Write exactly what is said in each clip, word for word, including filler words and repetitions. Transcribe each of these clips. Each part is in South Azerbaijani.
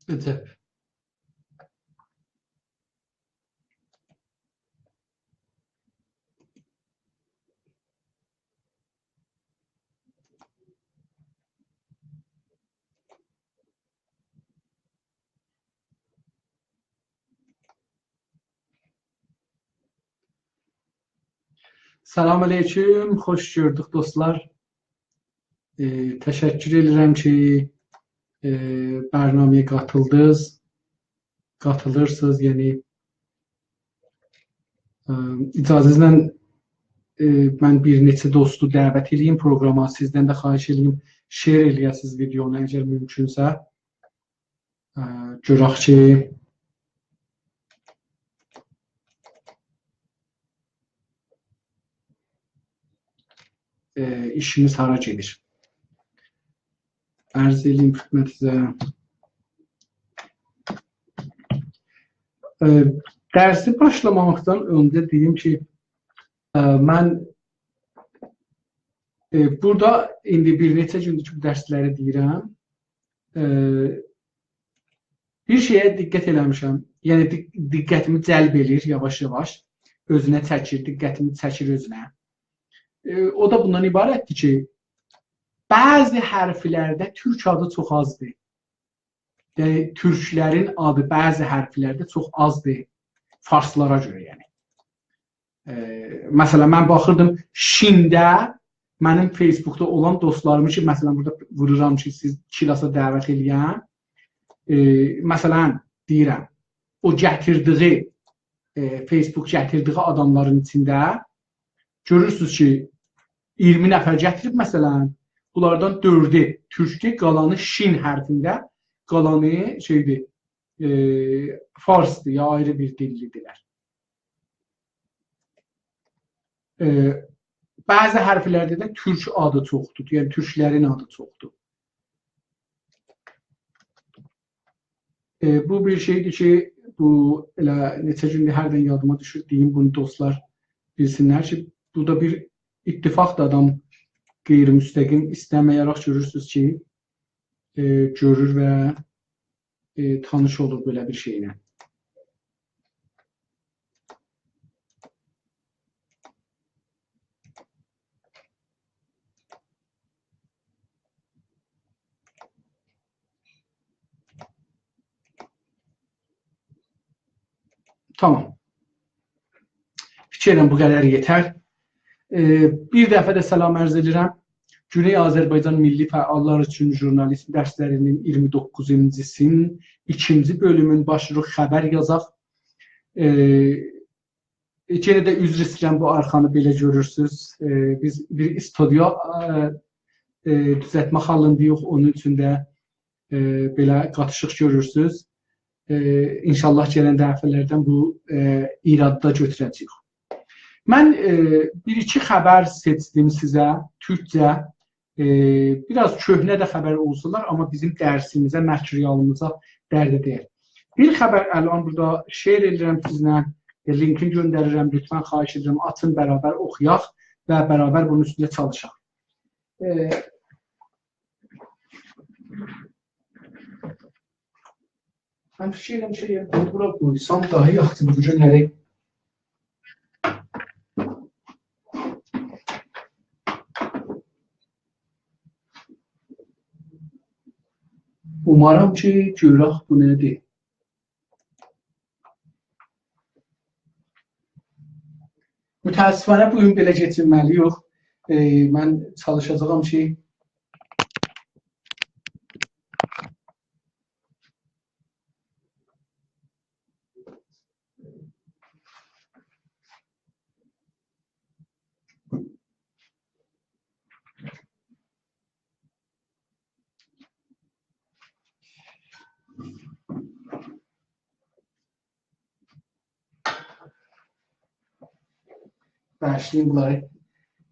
عجب. سلام علیکم، خوش گؤردوک دوستلار. ائ، تشکر ائدیرم کی، ائ، برنامه‌یه قاتیلدینیز، قاتیلیرسینیز، یعنی، ائ، اجازه‌نیزله، ائ، من بیر نئچه دوستو دعوت ائله‌ییم پروگراما، سیزدن ده خواهش ائله‌ییم، share ائله‌یه‌سینیز ویدئونو اگر ممکنسه. ائ، گؤرک کی، ائ، ایشیمیز هارا گئدیر. عرض ائله‌ییم خدمتینیزه. ائ، درسی باشلاماقدان اؤنجه دئییم کی، ائ، من، ائ، بورادا ایندی بیر نئچه گوندور کی، بو درسلری دئییرم. ائ، بیر شئیه دقت ائله‌میشم. یعنی، دق-، دقتیمی جلب ائله‌ییر یاواش-یاواش. اؤزونه چکیر، دقتیمی چکیر اؤزونه. ائ، او دا بوندان عبارتدیر کی، بعضی حرفلرده تورک آدی چوخ آزدیر. یعنی، تورکلرین آدی بعضی حرفلرده چوخ آزدیر. فارسلارا گؤره، یعنی. ائ، مثلا، من باخیردیم، شینده منیم فیسبوکدا اولان دوستلاریمی کی، مثلا، بورادا وورورام کی، سیز کلاسا دعوت ائله‌یم. ائ، مثلا، دئییرم، او گتیردیگی، ائ، فیسبوک گتیردیگی آداملارین ایچینده گؤرورسونوز کی، اییرمی نفر گتیریب، مثلا، بونلاردان دؤردو تورکدور، قالانی شین حرفینده، قالانی شئیدیر، ائ، فارسدیر، یا آیری بیر دیللی‌دیرلر. ائ، بعضی حرفلرده ده تورک آدی چوخدور، یعنی تورکلرین آدی چوخدور. ائ، بو بیر شئیدیر کی، بو ائله نئچه گوندور هردن یادیما دوشور، دئییم بونو دوستلار بیلسینلر کی، بورادا بیر اتفاق دا آدام غیرمستقیم ایسته‌مه‌یه‌رک گؤرورسونوز کی، ائ، گؤرور و، ائ، تانیش اولور بئله بیر شئیله. تامام. فیکر ائلیرم بو قدر یئتر. ائ، بیر دفعه ده سلام عرض ائدیرم. گونئی آذربایجان میللی فعاللار اوچون ژورنالیسم درسلری‌نین اییرمی دوققوزونجوسونون ایکینجی بؤلومون باشلیغی خبر یازاق. ائ، یئنه ده عذر ایسته‌ییرم، بو آرخانی بئله گؤرورسونوز. ائ، بیز بیر استودیو، ائ، ائ، دوزلتمه حالینداییق، اونون اوچون ده، ائ، بئله قاتیشیق گؤرورسونوز. ائ، ان‌شاءالله گلن دفعه‌لردن بو، ائ، ایرادی دا گؤتوره‌جه‌ییک. من، ائ، بیر ایکی خبر سئچدیم سیزه، تورکجه. ائ، بیر آز کؤهنه ده خبر اولسالار، آمما بیزیم درسیمیزه، متریالیمیزا درده دَیر. بیر خبر الان بورادا share ائدیرم سیزینله، ائ، لینکینی گؤندریرم، لطفا خواهش ائدیرم، آچین، برابر اوخویاق و برابر بونون اوستونده چالیشاق. ائ، من فیکیر ائدیرم کی، بونو بورا قویسام داها یاخشیدیر بو گونلری. اومارام کی، گؤرک بو نه‌دیر. متأسفانه بو گون بئله کئچینمه‌لی‌ییک. ائ، من چالیشاجاغام کی، باغیشلایین بونلاری.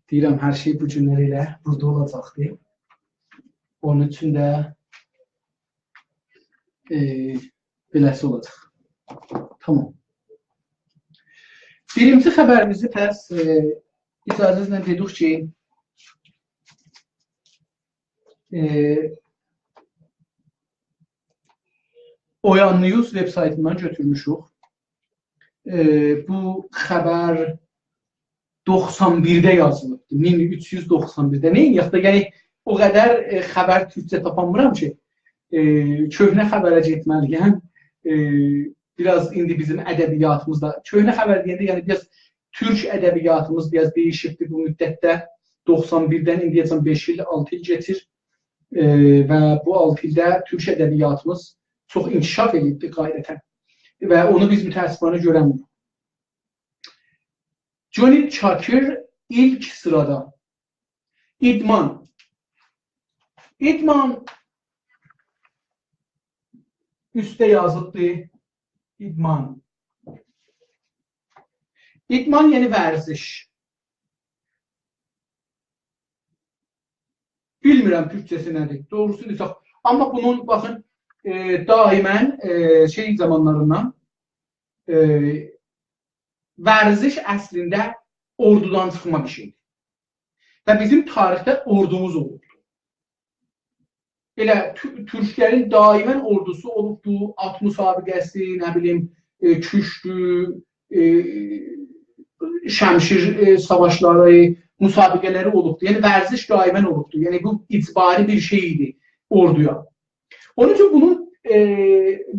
دئییرم، هر شئی بو گونلری ائله بورادا اولاجاقدی. اونون اوچون ده، ائ، بئله‌سی اولاجاق. تامام. بیرینجی خبریمیزی پس، ائ، اجازه‌نیزله دئدیک کی، ائ، اویان نیوز وبسایتیندان گؤتورموشوک. ائ، بو خبر دوخسان بیرده یازیلیبدیر، مین اوچ یوز دوخسان بیرده. نئینیه‌ک ده، یعنی، او قدر، ائ، خبر تورکجه تاپانمیرام کی، ائ، کؤهنه خبره گئتمه‌لی‌یم. ائ، بیر آز ایندی بیزیم ادبیاتیمیز دا، کؤهنه خبر دئینده، یعنی، بیر آز تورک ادبیاتیمیز بیر آز دییشیبدیر بو مدتده. دوخسان بیردن ایندیه‌جن بئش ایل، آلتی ایل کئچیر. ائ، و بو آلتی ایلده تورک ادبیاتیمیز چوخ انکشاف ائدیبدیر غایرتاً. و اونو بیز متأسفانه گؤرنمیریک. جونی چاکیر ایلک سیرادا. ایدمان. ایدمان. اوسته یازیبدی. ایدمان. ایدمان، یعنی ورزش. بیلمیرم تورکجه‌سی نه‌دیر. دوغروسو دئسک. آمما بونون، باخین، ائ، دائماً، ائ، شئی زامانلاریندان، ائ، ورزش اصلینده اوردودان چیخما بیر شئیدیر. و بیزیم تاریخده اوردوموز اولوبدور. ائله تو-، تورکلرین دائماً اوردوسو اولوبدور، آت مسابقه‌سی، نه بیلیم، ائ، کوشتو، ائ، شمشیر، ائ، ساواشلاری، مسابقه‌لری اولوبدور. یعنی ورزش دائماً اولوبدور. یعنی بو اجباری بیر شئی ایدی اوردویا. اونون اوچون بونون، ائ،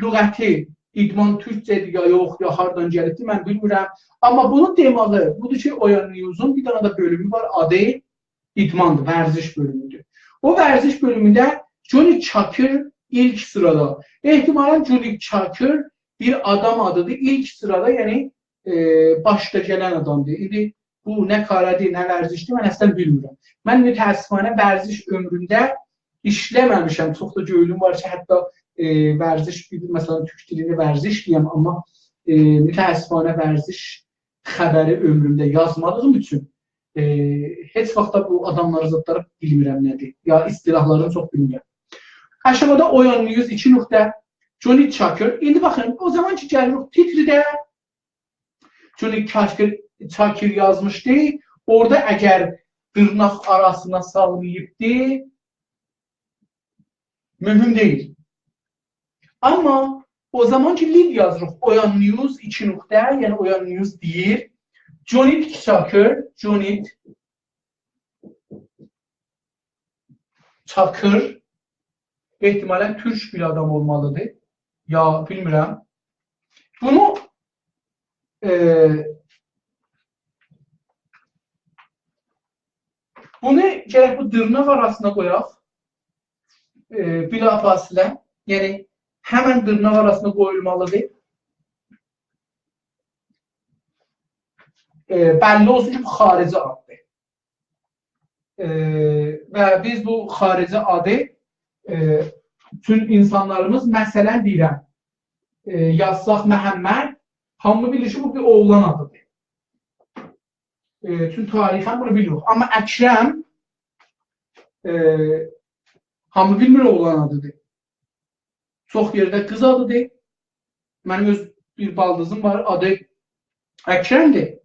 لغتی، ایدمان تورکجه‌دیر یا یوخ، یا هاردان گلیبدیر، من بیلمیرم. آمما بونو دئمه‌لی، بودور کی، اویان نیوزون بیر دنه ده بؤلومو وار، آدی ایدماندیر، ورزش بؤلومودور. او ورزش بؤلومونده جونی چاکیر ایلک سیرادا. احتمالاً جونی چاکیر بیر آدام آدیدیر، ایلک سیرادا، یعنی، ائ، باشدا گلن آدامدیر. ایندی بو نه کاره‌دیر، نه ورزشدیر، من اصلاً بیلمیرم. من متأسفانه ورزش عؤمرومده ایشله‌مه‌میشم. چوخ دا گؤیلوم وار کی، حتی، ائ، ورزش، مثلاً، تورک دیلینده ورزش دئیم، آمما، ائ، متأسفانه ورزش خبری عؤمرومده یازمادیغیم اوچون، ائ، هئچ واخت دا بو آداملاری، زادلاری بیلمیرم نه‌دیر. یا اصطلاحلارینی چوخ بیلمیرم. آشاغیدا اویان نیوز ایکی نقطه، جونی چاکیر. ایندی باخین، او زامان کی گلیریک تیترده، جونی چاکیر، چاکیر یازمیشدی. اورادا اگر دیرناق آراسینا سالماییبدی، مهم دئییل. آمما او زامان کی لیو یازیریق، اویان نیوز ایکی نقطه، یعنی اویان نیوز دئییر، جونیت چاکیر، جونیت چاکیر، احتمالاً تورک بیر آدام اولمالیدیر. یا بیلمیرم. بونو، ائ، بونو گرک بو دیرناق آراسینا قویاق. ائ، بلافاصله، یعنی همن دیرناق آراسینا قویولمالیدیر. ائ، بللی اولسون کی، بو خارجی آددیر. ائ، و بیز بو خارجی آدی، ائ، چون اینسانلاریمیز، مثلاً دئییرم، ائ، یازساق محمد، هامی بیلیر کی، بو بیر اوغلان آدیدیر. ائ، چون تاریخاً بونو بیلیریک. آمما اکرم، ائ، هامی بیلمیر اوغلان آدیدیر. چوخ یئرده قیز آدیدیر. منیم اؤز بیر بالدیزیم وار، آدی اکرمدیر.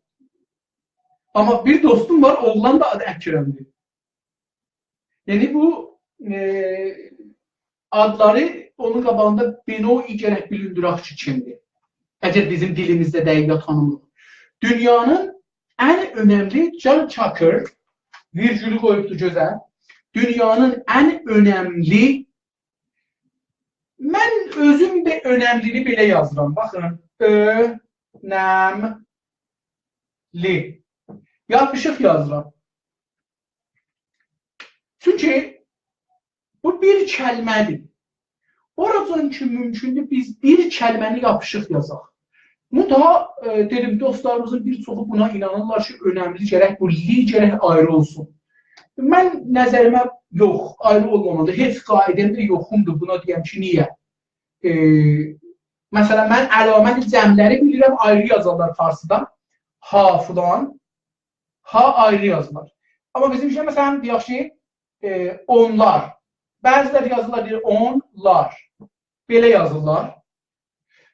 آمما بیر دوستوم وار، اوغلان دا آدی اکرمدیر. یعنی بو، ائ، آدلاری اونون قاباغیندا به‌نوعی گرک بیلوندوراق کی، کیمدیر. اگر بیزیم دیلیمیزده دئییل یا تانیمیریق. دونیانین ان اؤنملی، جان چاکیر، ویرگولو قویوبدو گؤزل. دونیانین ان اؤنملی، من اؤزوم ده اؤنملینی بئله یازیرام. باخین، اؤنملی. یاپیشیق یازیرام. چونکی بو بیر کلمه‌دیر. اوراجان کی، مومکوندور، بیز بیر کلمه‌نی یاپیشیق یازاق. بو دا، ائ، دئدیم، دوستلاریمیزین بیر چوخو بونا اینانیرلار کی، اؤنملی، گرک بو لی، گرک آیری اولسون. من نظریمه یوخ، آیری اولمامالیدیر. هئچ قاعده‌م ده یوخومدور بونا دئیم کی، نییه؟ ائ، مثلاً، من علامت جمع‌لری بیلیرم، آیری یازارلار فارسیدا. ها فلان، ها آیری یازیلار. آمما بیزیم ایشده، مثلاً، دئیک کی، ائ، اونلار. بعضیلری یازیرلار، دئییر، اونلار. بئله یازیرلار.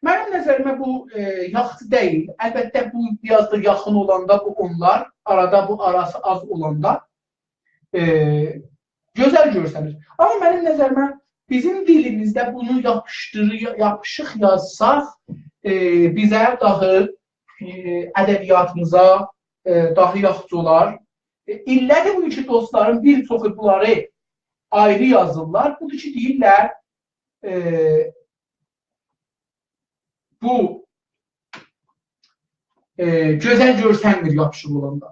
منیم نظریمه بو، ائ، یاخشی دئییل. البته، بو بیر آز دا یاخین اولاندا بو اونلار، آرادا بو آراسی آز اولاندا، ائ، گؤزل گؤرسنیر. آمما منیم نظریمه بیزیم دیلیمیزده بونو یاپیشدیری-، یاپیشیق یازساق، ائ، بیزه داهی، ائ، ادبیاتیمیزا، ائ، داهی یاخشی اولار. ائ، علتی بودور کی، دوستلارین بیر چوخو بونلاری آیری یازیرلار. بودور کی، دئییرلر، ائ، بو، ائ، گؤزل گؤرسنمیر یاپیشیق اولاندا.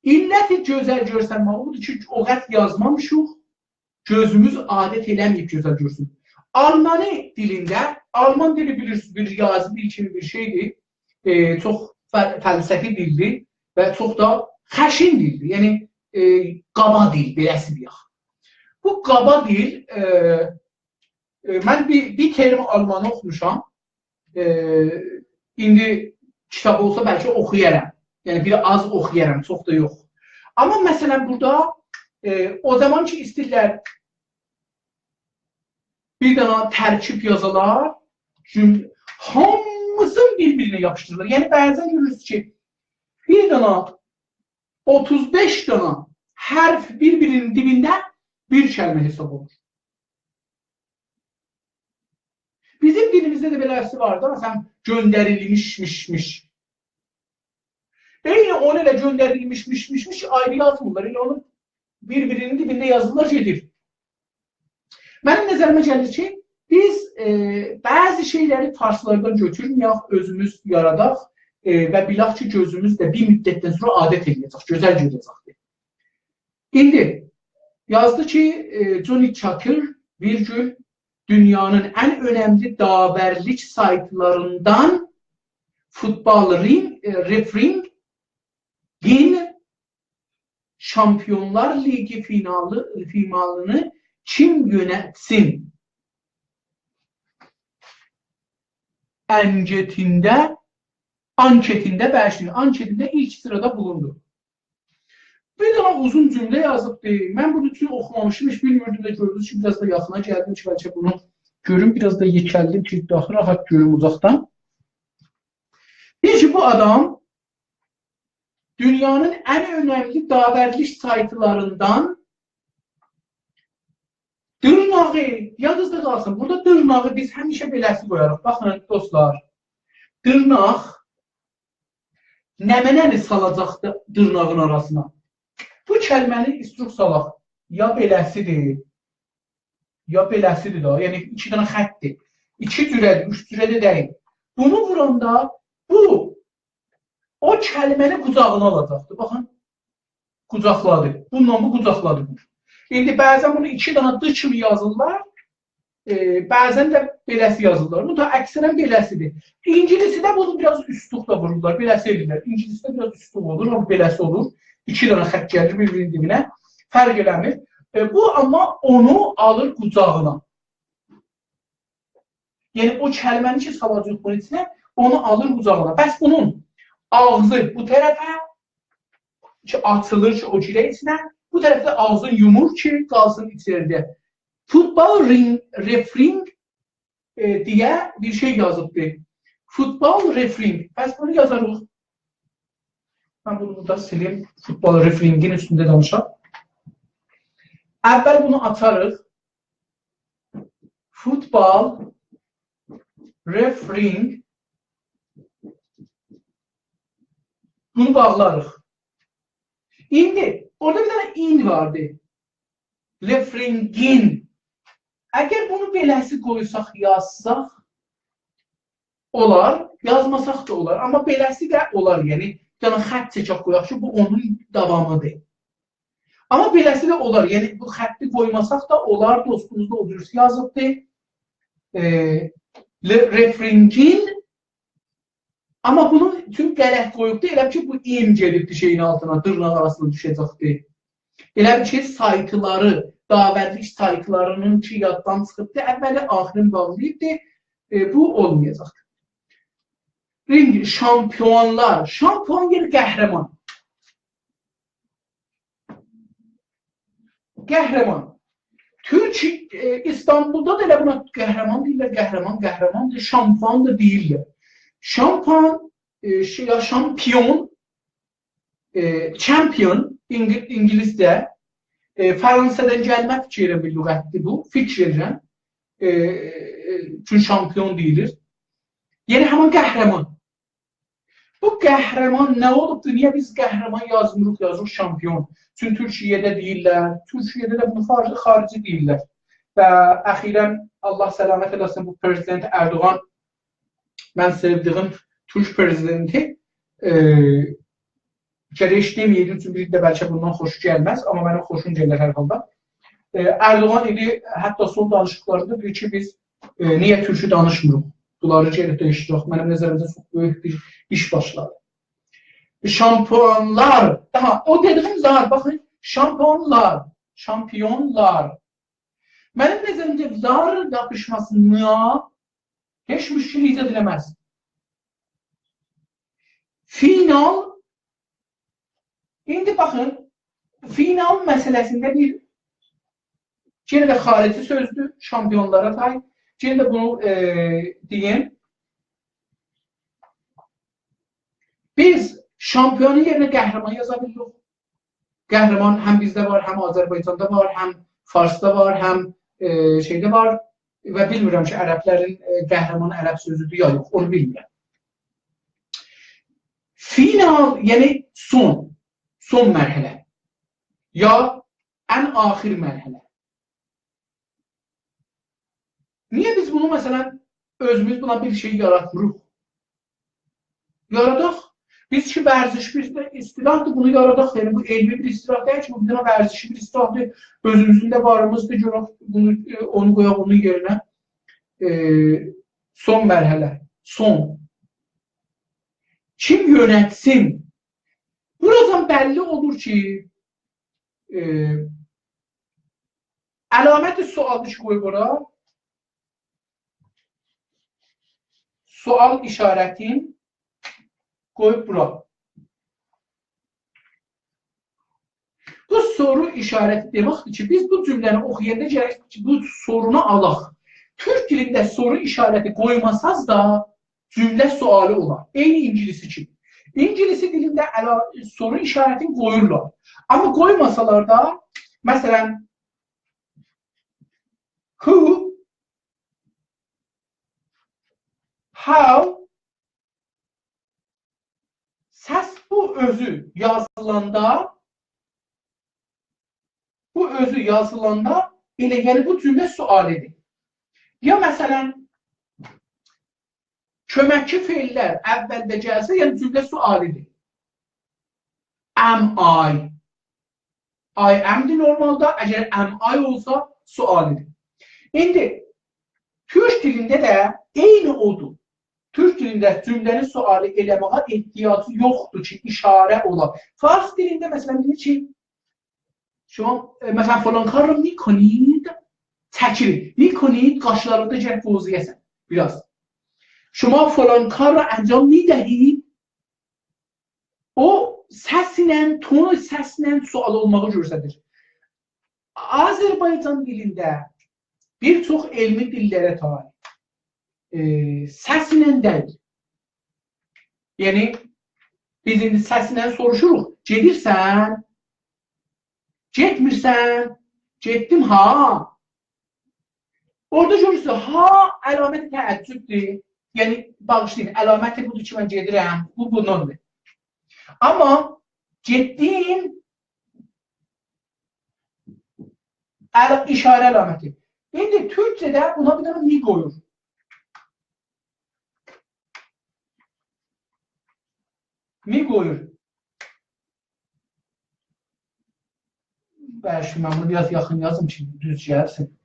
علتی گؤزل گؤرسنمک بودور کی، او قدر یازمامیشیق، گؤزوموز عادت ائله‌مه‌ییب گؤزل گؤرسون. آلمانی دیلینده، آلمان دیلی بیلیرسینیز، بیر ریاضی دیل کیمی بیر شئیدیر. ائ، چوخ فل-، فلسفی دیلدیر و چوخ دا خشین دیلدیر. یعنی، ائ، قابا دیل، بئله‌سی دئیک. بو قابا دیل، ائ، ائ، من بیر، بیر ترم آلمانی اوخوموشام. ائ، ایندی کیتاب اولسا بلکه اوخویارام. یعنی، بیر آز اوخویارام، چوخ دا یوخ. آمما مثلا، بورادا، ائ، او زامان کی، ایسته‌ییرلر بیر دنه ترکیب یازالار، جوم-، هامیسینی بیر-بیرینه یاپیشدیریرلار. یعنی، بعضا گؤرورسونوز کی، بیر دنه اوتوز بئش دنه حرف بیر-بیرینین دیبینده بیر کلمه حساب اولونور. بیزیم دیلیمیزده ده بئله‌سی وار دا، مثلا، گؤندریلمیشمیشمیش. عینی اونو ائله گؤندریلمیشمیشمیشمیش آیری یازمیرلار. ائله اونو بیر-بیرینین دیبینده یازیرلار، گئدیر. منیم نظریمه گلیر کی، بیز، ائ، بعضی شئیلری فارسلاردان گؤتورمه‌یک، اؤزوموز یاراداق، ائ، و بیلک کی، گؤزوموز ده بیر مدتدن سونرا عادت ائله‌یه‌جک، گؤزل گؤره‌جکدیر. ایندی یازدی کی، ائ، Johnny Cakır، ویرگول، دونیانین ان اؤنملی داورلیک سایتلاریندان Football Ring-، ائ، Refereeing-ین Şampiyonlar Ligi finalı, finalini kim yönetsin anketinde, anketinde ببخشید، anketinde ilk sırada bulundu. بیر دنه اوزون جمله یازیبدی. من بونو چون اوخومامیشدیم، هئچ بیلمیردیم ده، گؤردونوز کی، بیر آز دا یاخینا گلدیم کی، بلکه بونو گؤروم، بیر آز دا یئکلدیم کی، داها راحت گؤروم اوزاقدان. دئییر کی، بو آدام دونیانین ان اؤنملی داورلیک سایتلاریندان دیرناغی، یادینیزدا قالسین، بورادا دیرناغی بیز همیشه بئله‌سی قویاریق. باخین، دوستلار، دیرناق نمنه‌نی سالاجاقدی دیرناغین آراسینا؟ بو کلمه‌نی ایستیروخ سالاق. یا بئله‌سیدیر، یا بئله‌سیدیر ده. یعنی، ایکی دنه خطدیر. ایکی جوره‌دیر، اوچ جوره ده دئییل. بونو ووراندا بو او کلمه‌نی قوجاغینا آلاجاقدی. باخین، قوجاقلادی. بونونلا بو قوجاقلادی بونو. ایندی بعضا بونو ایکی دنه «د» کیمی یازیرلار، ائ، بعضا ده بئله‌سی یازیرلار. بو دا اکثرا بئله‌سیدیر. اینگیلیسیده بونو بیر آز اوستوخ دا وورورلار، بئله‌سی ائله‌ییرلر. اینگیلیسیده بیر آز اوستوخ اولور، آمما بئله‌سی اولور. ایکی دنه خط گلیر بیر-بیرینین دیبینه. فرق ائله‌میر. ائ، بو آمما اونو آلیر قوجاغینا. یعنی، او کلمه‌نی کی، سالاجاق بونون ایچینه، اونو آلیر قوجاغینا. بس بونون آغزی بو طرفه کی، آچیلیر کی، او گیره ایچینه، بو طرفده آغزینی یومور کی، قالسین ایچریده. Football ring, refereeing، ائ، دئیه بیر شئی یازیبدی. Football refereeing. بس بونو یازاریق. من بونو بورادا سیلیم. Football refereeing-ین اوستونده دانیشاق. اول بونو آچاریق. Football refereeing. بونو باغلاریق. ایندی اورادا بیر دنه «in» واردی. Refereeing-ین. اگر بونو بئله‌سی قویساق، یازساق، اولار، یازماساق دا اولار. آمما بئله‌سی ده اولار، یعنی، بیر دنه خط چکک قویاق کی، بو اونون داوامیدیر. آمما بئله‌سی ده اولار، یعنی، بو خطی قویماساق دا اولار، دوستوموز دا او جور یازیبدی. ائ، ل-، refereeing-ین، آمما بونون اوچون غلط قویوبدو، ائله بیل کی، بو «in» گئدیبدی شئیین آلتینا، دیرناق آراسینا دوشه‌جکدی. ائله بیل کی، سایتلاری، داورلیک سایتلارینین کی، یاددان چیخیبدی، اولی آخیرین باغلاییبدی، ائ، بو اولمایاجاقدی. Ring، شامپیونلار، شامپیون یعنی قهرمان. قهرمان. تورک، ائ، ایستانبولدا دا ائله بونا قهرمان دئییرلر، قهرمان، قهرماندیر، شامپان دا دئییرلر. شامپان، ائ، شئی، یا شامپیون، ائ، champion، اینگی-، اینگیلیسجه، ائ، فرانسه‌دن گلمه فیکیر ائدیرم بیر لغتدیر بو. فیکیر ائدیرم. ائ، ائ، چونکی شامپیون دئییلیر. یعنی همان قهرمان. بو قهرمان نه اولوبدور؟ نییه بیز قهرمان یازمیریق، یازیریق شامپیون؟ چونکی تورکیه‌ده دئییرلر، تورکیه‌ده ده بونو خارجی، خارجی دئییرلر. و اخیراً، الله سلامت ائله‌سین، بو پرزیدنت اردوغان، من سئودیگیم تورک پرزیدنتی، ائ، گرک هئچ دئمه‌یه‌یدیم، چونکی بیر ده بلکه بوندان خوشو گلمز، آمما منیم خوشوم گلر هر حالدا. ائ، اردوغان ایندی حتی سون دانیشیقلاریندا دئییر کی، بیز، ائ، نییه تورکو دانیشمیریق؟ بونلاری گرک دَییشدیرک. منیم نظریمده چوخ بؤیوک بیر ایش باشلادی. شامپیونلار، داها او دئدیگیم لار، باخین، شامپیونلار، شامپیونلار. منیم نظریمده لار یاپیشماسینا هئچ مشکل ایجاد ائله‌مز. فینال، ایندی باخین، فینال مسئله‌سینده بیر، یئنه ده خارجی سؤزدور، شامپیونلارا تای. یئنه ده بونو، ائ، دئییم. بیز شامپیونون یئرینه قهرمان یازا بیلیریک. قهرمان هم بیزده وار، هم آذربایجاندا وار، هم فارسدا وار، هم، ائ، شئیده وار. و بیلمیرم کی، عربلرین، ائ، قهرمان عرب سؤزودور یا یوخ، اونو بیلمیرم. فینال، یعنی سون، سون مرحله. یا ان آخر مرحله. نییه بیز بونو، مثلا، اؤزوموز بونا بیر شئی یاراتمیریق؟ یاراداق. بیز کی، ورزش بیر اصطلاحدیر، بونو یاراداق. یعنی، بو علمی بیر اصطلاح دئییل کی، بو بیر دنه ورزشی بیر اصطلاحدیر. اؤزوموزون ده واریمیزدیر، گؤرک بونو، ائ، اونو قویاق اونون یئرینه. ائ، سون مرحله، سون. کیم یؤنتسین؟ بورادان بللی اولور کی، ائ، علامت سؤال ایش قویوب اورا. سؤال اشارتین قویوب بورا. بو سورو اشارتی دئمکدیر کی، بیز بو جمله‌نی اوخویاندا گرک کی، بو سورونو آلاق. تورک دیلینده سورو اشارتی قویماساز دا، جمله سؤالی اولار. عینی اینگیلیسی کیمی. اینگیلیسی دیلینده علا-، سورو اشارتینی قویورلار. آمما قویماسالار دا، مثلا، who, how، سس بو اؤزو یازیلاندا، بو اؤزو یازیلاندا ائله، یعنی بو جمله سؤالیدیر. یا مثلا، کؤمکچی فعل‌لر اولده گلسه، یعنی جمله سؤالیدیر. Am I? I am-دیر نورمالدا، اگر am I اولسا، سؤالیدیر. ایندی تورک دیلینده ده عینی اودور. تورک دیلینده جمله‌نی سؤالی ائله‌مه‌یه احتیاجی یوخدور کی، اشاره اولا. فارس دیلینده، مثلا، دئییر کی، شما، ائ، مثلا، «فلان کار را می‌کنید؟» چکیلین. «می‌کنید»، قاشلاریندا گرک قووزایاسان بیر آز. «شما فلان کار را انجام می‌دهید؟» او سسله، تون سسله سؤال اولماغی گؤستریر. آذربایجان دیلینده بیر چوخ علمی دیللره تای، ائ، سسله دئییل. یعنی، بیز ایندی سسله سوروشوروق: «گئدیرسن؟» گئتمیرسن؟ گئتدیم ها. اورادا گؤرورسونوز، ها علامت تعجبدور. یعنی، باغیشلایین، علامتی بودور کی، من گئدیرم. بو، بوندان‌دیر. آمما گئتدیم، علا-، اشاره علامتی. ایندی تورکجه‌ده بونا بیر دنه «می» قویور. «می» قویور. بلی، من بونو بیر آز یاخین یازیم کی، دوز گلسین.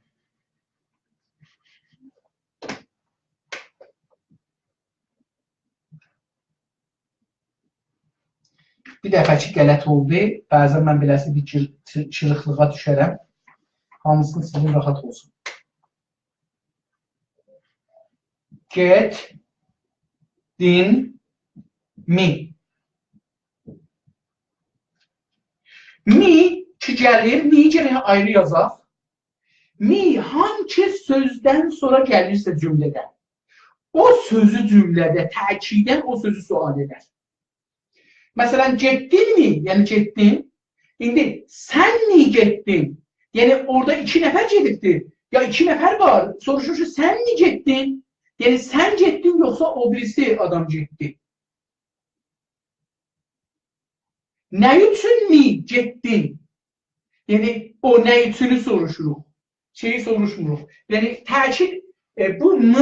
بیر دفعه کی، غلط اولدو. بعضا من بئله‌سی بیر چیر-، چیر-، چیریقلیغا دوشرم. هامیسینی سیلیم، راحت اولسون. Get in me. Me کی گلیر، me گرک آیری یازاق. Me هانسی سؤزدن سونرا گلیرسه جمله‌ده، او سؤزو جمله‌ده تأکیداً او سؤزو سؤال ائدر. مثلا، «گئتدین‌می؟» یعنی گئتدیم. ایندی سن نییه گئتدین؟ یعنی اورادا ایکی نفر گئدیبدی. یا ایکی نفر وار. سوروشور کی، سن نییه گئتدین؟ یعنی سن گئتدین، یوخسا او بیریسی آدام گئتدی؟ نه اوچون نییه گئتدین؟ یعنی او نه اوچونو سوروشوروق. شئیی سوروشموروق. یعنی تأکید، ائ، بو «ن»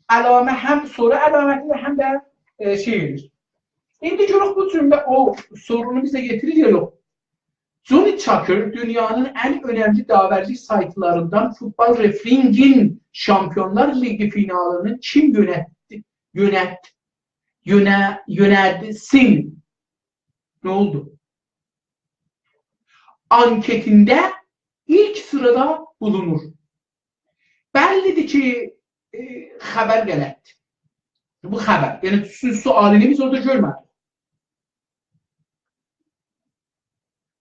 علامه، هم سورو علامتی و هم ده، ائ، شئی وئریر. ایندی گؤرک بو جمله او سورونو بیزه گتیریر یا یوخ. Johnny Chalker دونیانین ان اؤنملی داورلیک سایتلاریندان فوتبال رفرینگین شامپیونلار لیگی فینالینی کیم یؤنتدی؟ یؤنت، یؤنه، یؤنتسین. نه اولدو؟ آنکتینده ایلک سیرادا بولونور. بللی‌دیر کی، ائ، خبر غلطدیر. بو خبر. یعنی، سیزین سؤالینی بیز اورادا گؤرمه‌دیک.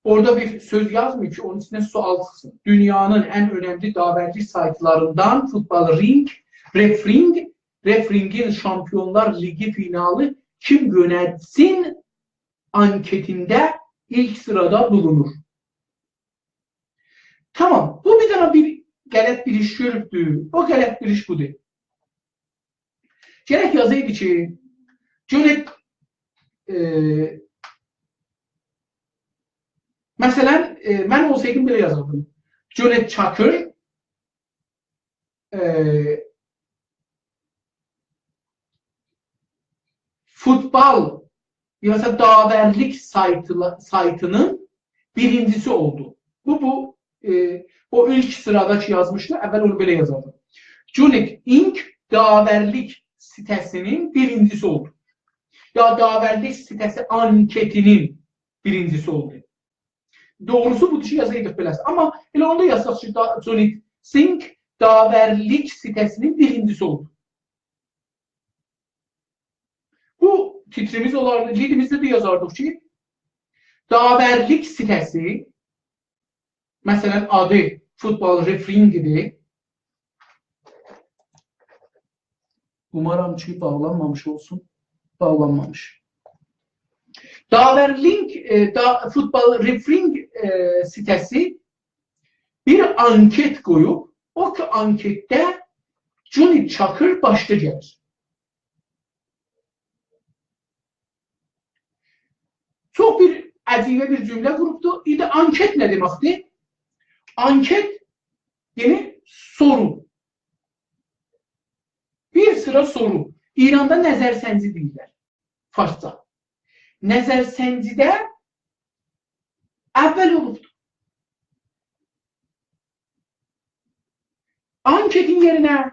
اورادا بیر سؤز یازماییب کی، اونون ایچینده سؤال چیخسین. دونیانین ان اؤنملی داورلیک سایتلاریندان فوتبال رینگ، رفرینگ، رفرینگین شامپیونلار لیگی فینالی کیم یؤنتسین آنکتینده ایلک سیرادا بولونور. تامام، بو بیر دنه بیر غلط بیر ایش گؤروبدور. او غلط بیر ایش بودور. گرک یازایدی کی، Johnny، ائ، مثلا، ائ، من اولسایدیم بئله یازاردیم. Johnny Chalker، ائ، فوتبال، یا مثلا، داورلیک سایتلا-، سایتینین بیرینجیسی اولدو. بو، بو، ائ، او ایلک سیرادا کی یازمیشدی، اول اونو بئله یازاردیم. Johnny Chalker داورلیک سیته‌سینین بیرینجیسی اولدو. یا داورلیک سیته‌سی آنکتینین بیرینجیسی اولدو. دوغروسو بودور کی، یازایدیق بئله‌سی. آمما ائله اوندا یازساق کی، دا-، Johnny Chalker داورلیک سیته‌سینین بیرینجیسی اولدو. بو تیتریمیز اولاردی، لیدیمیزده ده یازاردیق کی، داورلیک سیته‌سی، مثلا، آدی فوتبال رفرینگی‌دیر. اومارام کی، باغلانمامیش اولسون. باغلانمامیش. داورلیک، ائ، دا-، فوتبال رفرینگ، ائ، سیته‌سی بیر آنکت قویوب، او کی، آنکتده Johnny Chalker باشدا گلیر. چوخ بیر عجیبه بیر جمله قوروبدو. ایندی آنکت نه دئمکدیر؟ آنکت، یعنی سورو. بیر سیرا سورو. ایراندا نظرسنجی دئییرلر. فارسجا. نظرسنجیده اول اولوبدور. آنکتین یئرینه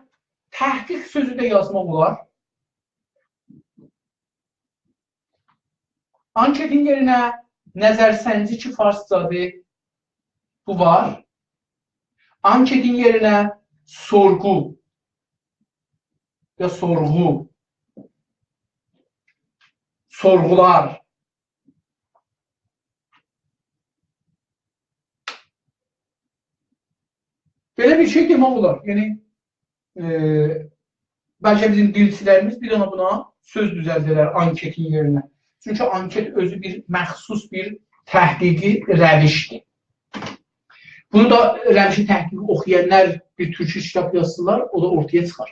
تحقیق سؤزو ده یازماق اولار. آنکتین یئرینه نظرسنجی کی فارسجادیر، بو وار. آنکتین یئرینه سورغو یا سورغو، سورغولار. بئله بیر شئی دئمک اولار. یعنی، ائ، بلکه بیزیم دیلچیلریمیز بیر دنه بونا سؤز دوزلدرلر آنکتین یئرینه. چونکی آنکت اؤزو بیر مخصوص بیر تحقیقی روشدیر. بونو دا روش تحقیقی اوخویانلار، بیر تورکجه کیتاب یازسینلار، او دا اورتایا چیخار.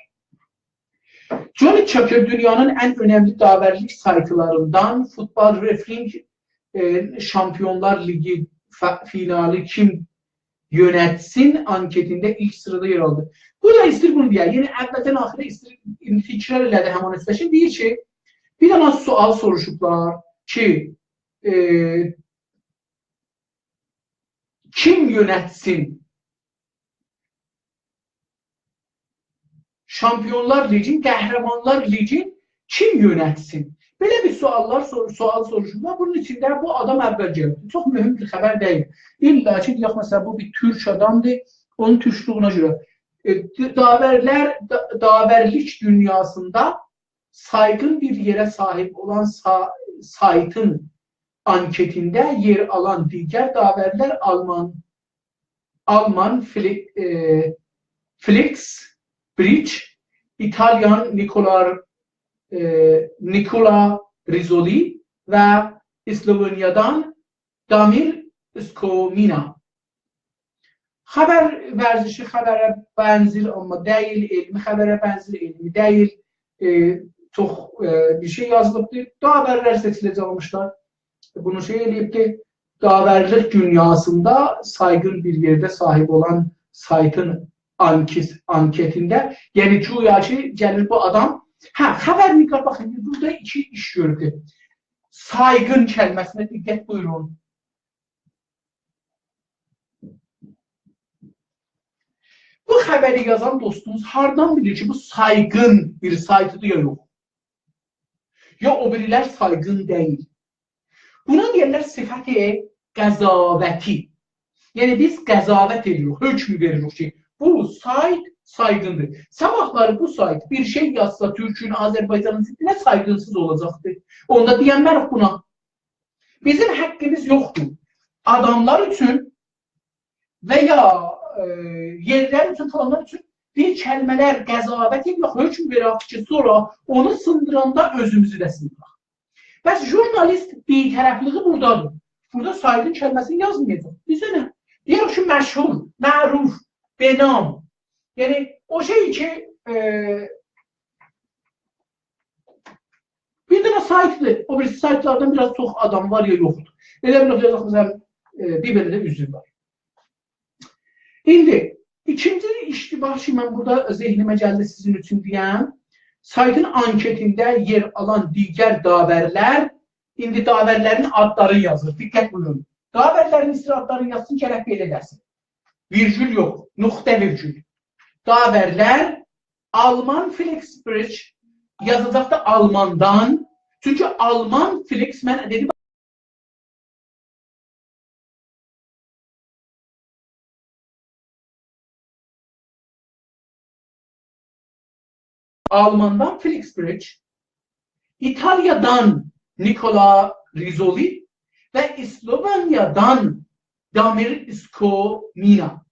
Johnny Chalker دونیانین ان اؤنملی داورلیک سایتلاریندان فوتبال رفرینگ، ائ، شامپیونلار لیگی ف-، فینالی کیم یؤنتسین آنکتینده ایلک سیرادا یئر آلدی. بورادا ایسته‌ییر بونو دئیه، یعنی اولدن آخیره ایسته‌ییر، ایندی تکرار ائله‌دی همان سؤزو کی، دئییر کی، بیر دنه سؤال سوروشوبلار کی، ائ، کیم یؤنتسین شامپیونلار لیگین، قهرمانلار لیگین کیم یؤنتسین؟ بئله بیر سؤاللار سور-، سؤال سوروشورلار. بونون ایچینده بو آدام اول گلیر. چوخ مهم بیر خبر دئییل. الّا کی، دئیک، مثلا، بو بیر تورک آدامدیر، اونون تورکلویونه گؤره. ائ، د-، داورلر، دا-، داورلیک دونیاسیندا سایغین بیر یئره صاحیب اولان سا-، سایتین آنکتینده یئر آلان دیگر داورلر آلمان، آلمان فلی-، ائ، فلیکس بریچ، ایتالیان نیکولار، ائ، نیکولا ریزولی و اسلوونیادان دامیر اسکومینا. خبر ورزشی خبره بنزیر، آمما دئییل، علمی خبره بنزیر، علمی دئییل. ائ، چوخ، ائ، بیر شئی یازیلیبدیر. داورلر سئچیله‌جک آلمیشلار. بونو شئی ائله‌ییبدیر. داورلیق دونیاسیندا سایغین بیر یئرده صاحیب اولان سایتین آنکت، آنکتینده، یعنی گویا کی، گلیر بو آدام، هه، خبر نگار، باخین، بورادا ایکی ایش گؤروبدور. سایغین کلمه‌سینه دقت بویورون. بو خبری یازان دوستوموز هاردان بیلیر کی، بو سایغین بیر سایتیدیر یا یوخ؟ یا او بیریلر سایغین دئییل؟ بونا دئییرلر صفت قضاوتی. یعنی بیز قضاوت ائدیریک، حکم وئریریک کی، بو سایت سایغیندیر. صاباحلاری بو سایت بیر شئی یازسا تورکون، آذربایجانین ضدینه، سایغینسیز اولاجاقدیر. اوندا دئینمه‌ریک بونا. بیزیم حقیمیز یوخدور آداملار اوچون و یا، ائ، یئرلر اوچون، فلانلار اوچون بیر کلمه‌لر قضاوت ائدک، حکم وئرک کی، سونرا اونو سیندیراندا اؤزوموزو ده سیندیراق. پس ژورنالیست بی‌طرفلیگی بورادادیر. بورادا سایغین کلمه‌سینی یازمایاجاق. بیزه نه؟ دئیک کی، مشهور، معروف، به‌نام. یعنی، او شئی کی، ائ، بیر دنه سایتدیر. او بیریسی سایتلاردان بیر آز چوخ آدام وار یا یوخدور. ائله بیر یوخ، یازاق، مثلا، ائ، بیر بئله ده اوزور وار. ایندی ایکینجی اشتباه کی، من بورادا ذهنیمه گلدی سیزین اوچون دئیم، سایتین آنکتینده یئر آلان دیگر داورلر، ایندی داورلرین آدلارینی یازیر. دقت بویورون. داورلرین ایسته‌ییر آدلارینی یازسین، گرک بئله ائله‌سین. ویرگول یوخ، نقطه ویرگول. داورلر آلمان فلیکس بریچ یازاجاقدی آلماندان. چونکی آلمان فلیکس، من دئدیم، آلماندان فلیکس بریچ، ایتالیادان نیکولا ریزولی و اسلوونیادان دامیر اسکومینا.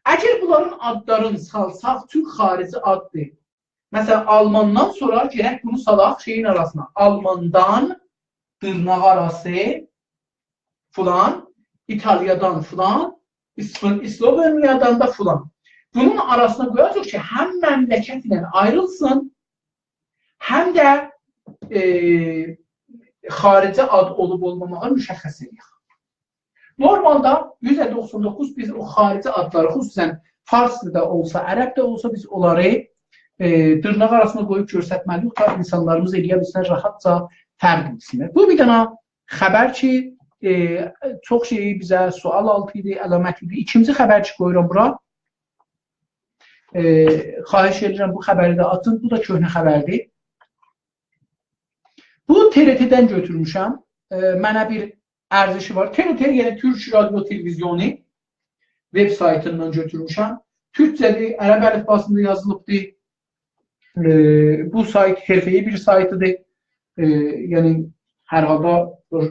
اگر بونلارین آدلارین سالساق، چون خاریجی آددیر. مثلا، آلماندان سونرا گرک بونو سالاق شئیین آراسینا. آلماندان، دیرناق آراسی، فلان، ایتالیادان فلان، اسلو-، اسلوونیادان دا فلان. بونون آراسینا قویاجاق کی، هم مملکت ایله آیریلسین، هم ده، ائ، خاریجی آد اولوب اولماماغی مشخص ائدک. نورمالدا یوزده دوخسان دوققوز بیز او خاریجی آدلاری، خصوصا فارسدا اولسا، عربده اولسا، بیز اونلاری، ائ، دیرناق آراسینا قویوب گؤسترمه‌لی‌ییک، تا اینسانلاریمیز ائلیه بیلسین راحاتجا فرق ائتسینلر. بو بیر دنه خبر کی، ائ، چوخ شئیی بیزه سؤال آلتی ایدی، علامت ایدی. ایکینجی خبر کی، قویورام بورا. ائ، خواهش ائدیرم، بو خبری ده آتین. بو دا کؤهنه خبردیر. بو ت ر ت-دن گؤتورموشم. ائ، منه بیر ارزشی وار. ت ر ت، یعنی تورک رادیو تلویزیونو، وبسایتیندان گؤتورموشم. تورکجه‌دیر، عرب الیفباسیندا یازیلیبدیر. ائ، بو سایت حرفه‌ای بیر سایتیدیر. ائ، یعنی، هر حالدا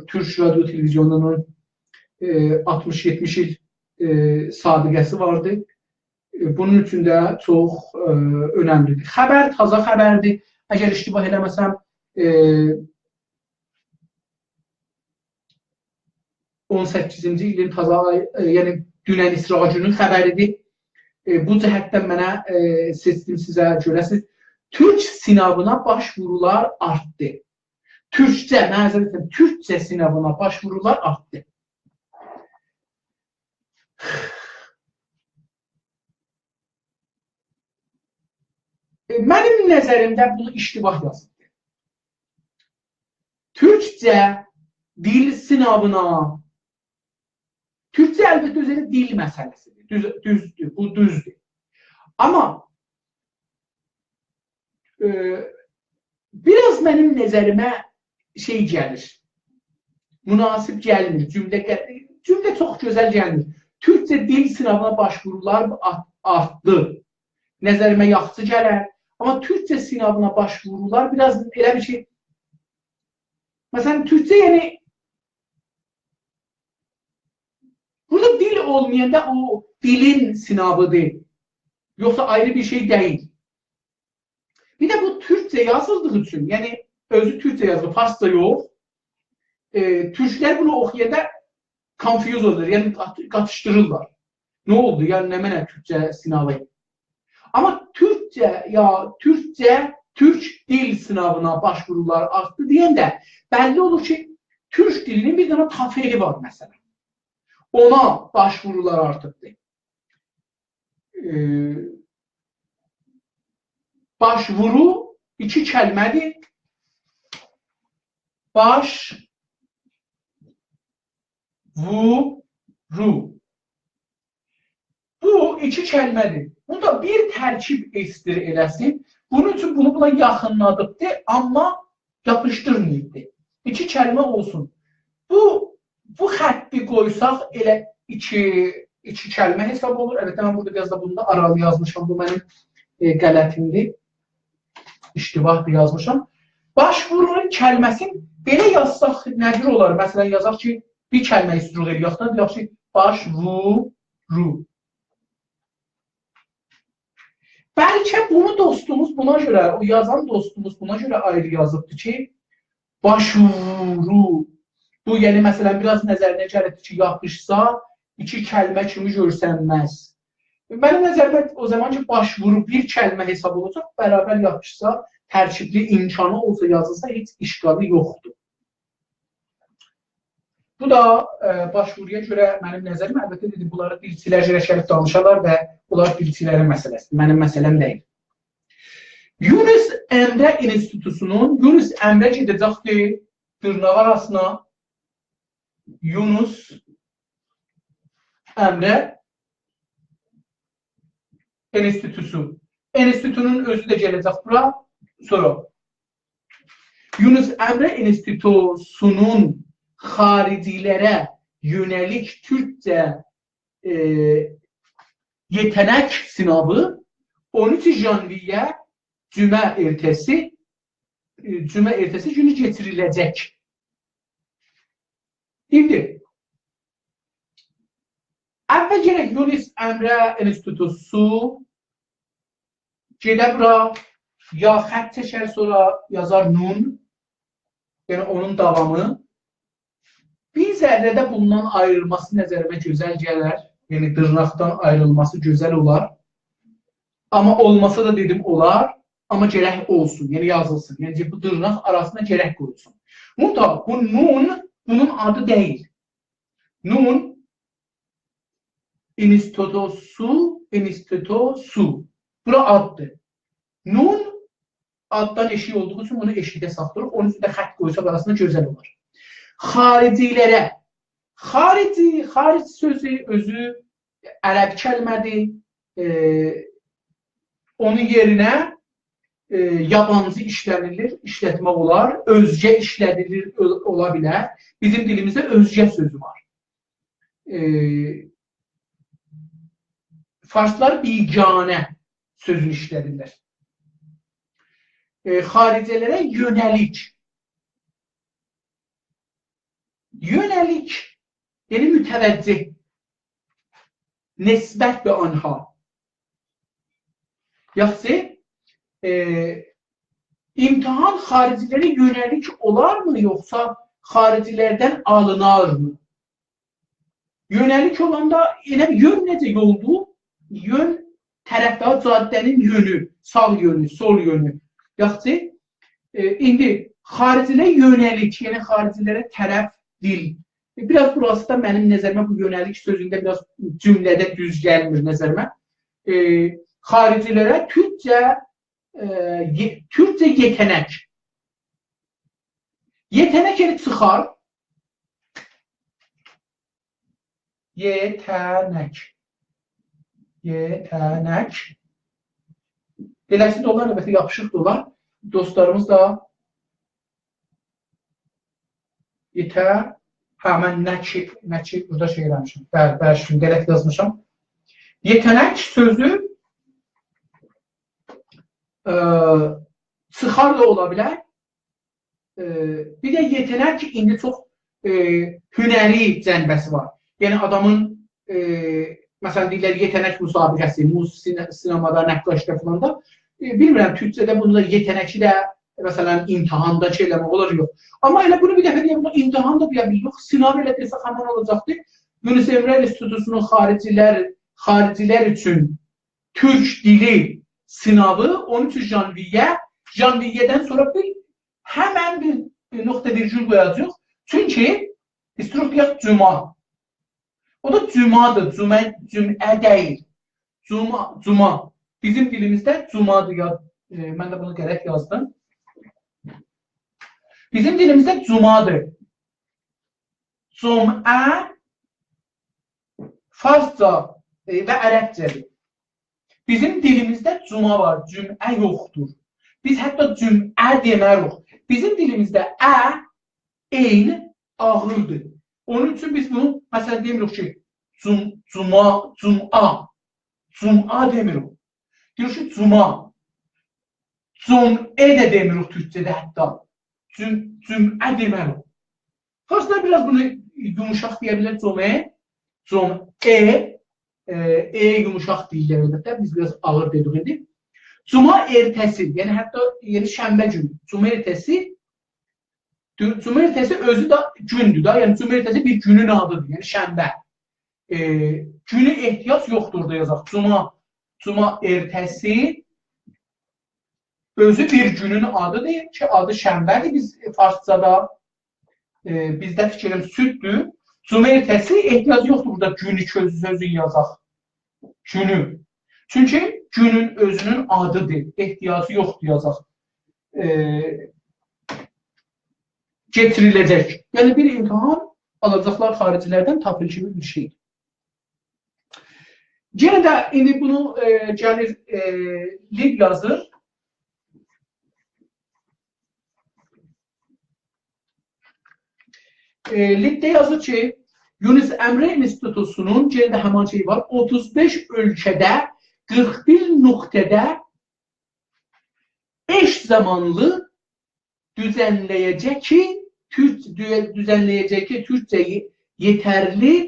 تورک رادیو تلویزیونونون، ائ، آلتمیش یئتمیش ایل، ائ، سابقه‌سی واردی. ائ، بونون اوچون ده چوخ، ائ، اؤنملی‌دیر. خبر، تازا خبردیر. اگر اشتباه ائله‌مه‌سم، ائ، اون سککیزینجی ایلین تازا آی، ائ، یعنی دونن اسراگونون خبریدیر. ائ، بو جهتدن منه، ائ، سئچدیم سیزه گؤره‌سیز. تورک سیناوینا باش‌وورولار آرتدی. تورکجه، معذرت ایسته‌ییرم، تورکجه سیناوینا باش‌وورولار آرتدی. ائ، منیم نظریمده بونو اشتباه یازیبدیر. تورکجه دیل سیناوینا، تورکجه البته اؤزو دیل مسئله‌سیدیر. دوز، دوزدور، بو دوزدور. آمما، ائ، بیر آز منیم نظریمه شئی گلیر. مناسب گلمیر، جمله ق-، جمله چوخ گؤزل گلمیر. تورکجه دیل سیناوینا باش‌وورولار آرت-، آرتدی. نظریمه یاخشی گلر. آمما تورکجه سیناوینا باش‌وورولار بیر آز ائله بیر شئی. مثلا، تورکجه، یعنی، بورادا دیل اولمایاندا او دیلین سیناویدیر. یوخسا آیری بیر شئی دئییل. بیر ده بو تورکجه یازیلدیغی اوچون، یعنی اؤزو تورکجه یازیلیر، فارسجا یوخ. ائ، تورکلر بونو اوخویاندا confuse اولورلار، یعنی قات-، قاتیشدیریرلار. نه اولدو؟ یعنی نمنه تورکجه سیناوی؟ آمما تورکجه، یا تورکجه، تورک دیل سیناوینا باشوورولار آرتدی دئینده بللی اولور کی، تورک دیلینین بیر دنه تافلی وار، مثلا. اونا باشوورولار آرتیقدیر. ائ، باشوورو ایکی کلمه‌دیر. باش، وو، رو. بو ایکی کلمه‌دیر. بوندا بیر ترکیب ایستیر ائله‌سین. بونون اوچون بونو بونا یاخینلادیبدی، آمما یاپیشدیرماییبدی. ایکی کلمه اولسون. بو، بو خطی قویساق ائله ایکی، ایکی کلمه حساب اولور. البته، من بورادا بیر آز دا بونو دا آرالی یازمیشام. بو منیم، ائ، غلطیمدیر. اشتباه یازمیشام. باشوورونون کلمه‌سینی بئله یازساق نه جور اولار؟ مثلا، یازاق کی، بیر کلمه ایستیروق ائله‌یک دا، دئیک کی، باشوورو. بلکه بونو دوستوموز بونا گؤره، او یازان دوستوموز بونا گؤره آیری یازیبدی کی، باشوورو. بو، یعنی، مثلا، بیر آز نظرینه گلیبدی کی، یاپیشسا ایکی کلمه کیمی گؤرسنمز. منیم نظریمه او زامان کی، باشوورو بیر کلمه حساب اولاجاق، برابر یاپیشسا، ترکیبلی امکانی اولسا، یازیلسا، هئچ اشکالی یوخدور. بو دا، ائ، باشوورویا گؤره منیم نظریم، البته دئدیم، بونلاری دیلچیلر گرک گلیب دانیشالار و بونلار دیلچیلرین مسئله‌سیدیر. منیم مسئله‌م دئییل. یونس امره انستیتوسونون، یونس امره گئده‌جکدیر دیرناق آراسینا. یونس امره انستیتوسو. انستیتونون اؤزو ده گله‌جک بورا. سونرا یونس امره انستیتوسونون خارجی‌لره یؤنه‌لیک تورکجه، ائ، یئته‌نک سیناوی اون اوچ ژانویه، جمعه ائرته‌سی، ائ، جمعه ائرته‌سی گونو کئچیریله‌جک. ایندی اول گرک یونس امره انستیتوسو گئده بورا، یا خط چکر، سونرا یازار نون. یعنی اونون داوامی. بیر ذره ده بوندان آیریلماسی نظریمه گؤزل گلر. یعنی دیرناقدان آیریلماسی گؤزل اولار. آمما اولماسا دا دئدیم اولار. آمما گرک اولسون، یعنی یازیلسین. یعنی کی، بو دیرناق آراسینا گرک قویولسون. منتها بو نون، بونون آدی دئییل. نون، انستیتوسو، انستیتوسو. بورا آددیر. نون آددان ائشیک اولدوغو اوچون بونو ائشیکده ساخلاییریق. اونون اوچون ده خط قویساق آراسیندا گؤزل اولار. خارجی‌لره. خارجی، خارج سؤزو اؤزو عرب کلمه‌دیر. ائ، اونون یئرینه، ائ، یابانجی ایشله‌نیلیر، ایشلتمک اولار، اؤزگه ایشله‌دیلیر، اؤ-، اولا بیلر. بیزیم دیلیمیزده اؤزگه سؤزو وار. ائ، فارسلار بیگانه سؤزونو ایشله‌دیرلر. ائ، خارجی‌لره یؤنه‌لیک. یؤنه‌لیک، یعنی متوجه. نسبت به آنها. یاخشی، ائ، امتحان خارجی‌لره یؤنه‌لیک اولارمی، یوخسا خارجی‌لردن آلینارمی؟ یؤنه‌لیک اولاندا ائله یؤن نئجه یولدور؟ یؤن طرف، داها جاده‌نین یؤنو، ساغ یؤنو، سول یؤنو. یاخشی، ائ، ایندی خارجی‌لره یؤنه‌لیک، یعنی خارجی‌لره طرف دیل. ائ، بیر آز بوراسی دا منیم نظریمه بو یؤنه‌لیک سؤزونده بیر آز جمله‌ده دوز گلمیر نظریمه. ائ، خارجی‌لره تورکجه، ائ، یئ-، تورکجه یئته‌نک. یئته‌نک یعنی چیخار. یئته‌نک. یئته‌نک. بئله‌سی ده اولار، البته، یاپیشیق دا اولار. دوستلاریمیز دا یئته-، هه، من نکی، نکی بورادا شئی ائله‌میشم. بلی، بلی، شوندو، غلط یازمیشام. یئته‌نک سؤزو، ائ، چیخار دا اولا بیلر. ائ، بیر ده یئته‌نک کی، ایندی چوخ، ائ، هنری جنبه‌سی وار. یعنی آدامین، ائ، مثلا، دئییرلر، یئته‌نک مسابقه‌سی، موس-، سینه-، سینمادا، نقاشی‌ده فلان دا. ائ، بیلمیرم، تورکجه‌ده بونو دا، یئته‌نکی ده مثلا، امتحاندا شئی ائله‌مک اولار، یوخ. آمما ائله بونو بیر دفعه دئیک، بو امتحان دا دئیه بیلیریک، یوخ، صناو ائله دئسک، همان اولاجاقدی. یونس امره انستیتوسونون خارجی‌لر، خارجی‌لر اوچون تورک دیلی صناوی اون اوچ ژانویه، ژانویه‌دن سونرا بیر، همن بیر، بیر نقطه ویرگول قویاجاغیق. چونکی ایستیروخ دئیک جمعه. او دا جمعه‌دیر، جمعه، جمعه دئییل. جمعه، جمعه. بیزیم دیلیمیزده جمعه‌دیر، یا، ائ، من ده بونو غلط یازدیم. بیزیم دیلیمیزده جمعه‌دیر. جمعه فارسجا، ائ، و عربجه‌دیر. بیزیم دیلیمیزده جمعه وار، جمعه یوخدور. بیز حتی جمعه دئمه‌ریک. بیزیم دیلیمیزده ا، عین، آغیردیر. اونون اوچون بیز بونو، مثلا، دئمیریک کی، جم-، جمعه، جمعه، جمعه دئمیریک. دئییریک کی، جمعه. جمعه ده دئمیریک تورکجه‌ده حتی. جم-، جمعه دئمه‌ریک. فارسلار بیر آز بونو یوموشاق دئیه بیلر، جمعه. جمعه، ائ، ائ یوموشاق دئییرلر البته، بیز بیر آز آغیر دئدیک ایندی. جمعه ارتسی، یعنی حتی، یعنی شنبه گونو، جمعه ارتسی، دو-، جمعه ارتسی اؤزو ده گوندور ده، یعنی جمعه ارتسی بیر گونون آدیدیر، یعنی شنبه. ائ، گونو احتیاج یوخدور دا یازاق. جمعه، جمعه ارتسی اؤزو بیر گونون آدیدیر کی، آدی شنبه‌دیر بیز فارسجادا. ائ، بیزده فیکریم سوددور. جمعه ارتسی احتیاج یوخدور بورادا گونو سؤز-، سؤزو یازاق. گونو. چونکی گونون اؤزونون آدیدیر. احتیاجی یوخدور یازاق. ائ، کئچیریله‌جک. یعنی بیر امتحان آلاجاقلار خارجی‌لردن، تافل کیمی بیر شئی. یئنه ده ایندی بونو، ائ، گلیر، ائ، لید یازیر. ائ، لیدده یازیر کی، یونس امره انستیتوسونون، یئنه ده همان شئی وار، اوتوز بئش اؤلکه‌ده، قیرخ بیر نقطه‌ده ائش زامانلی دوزنله‌یه‌جکی تورک-، دوزه-، دوزنله‌یه‌جکی تورکجه یئ-، یئترلی،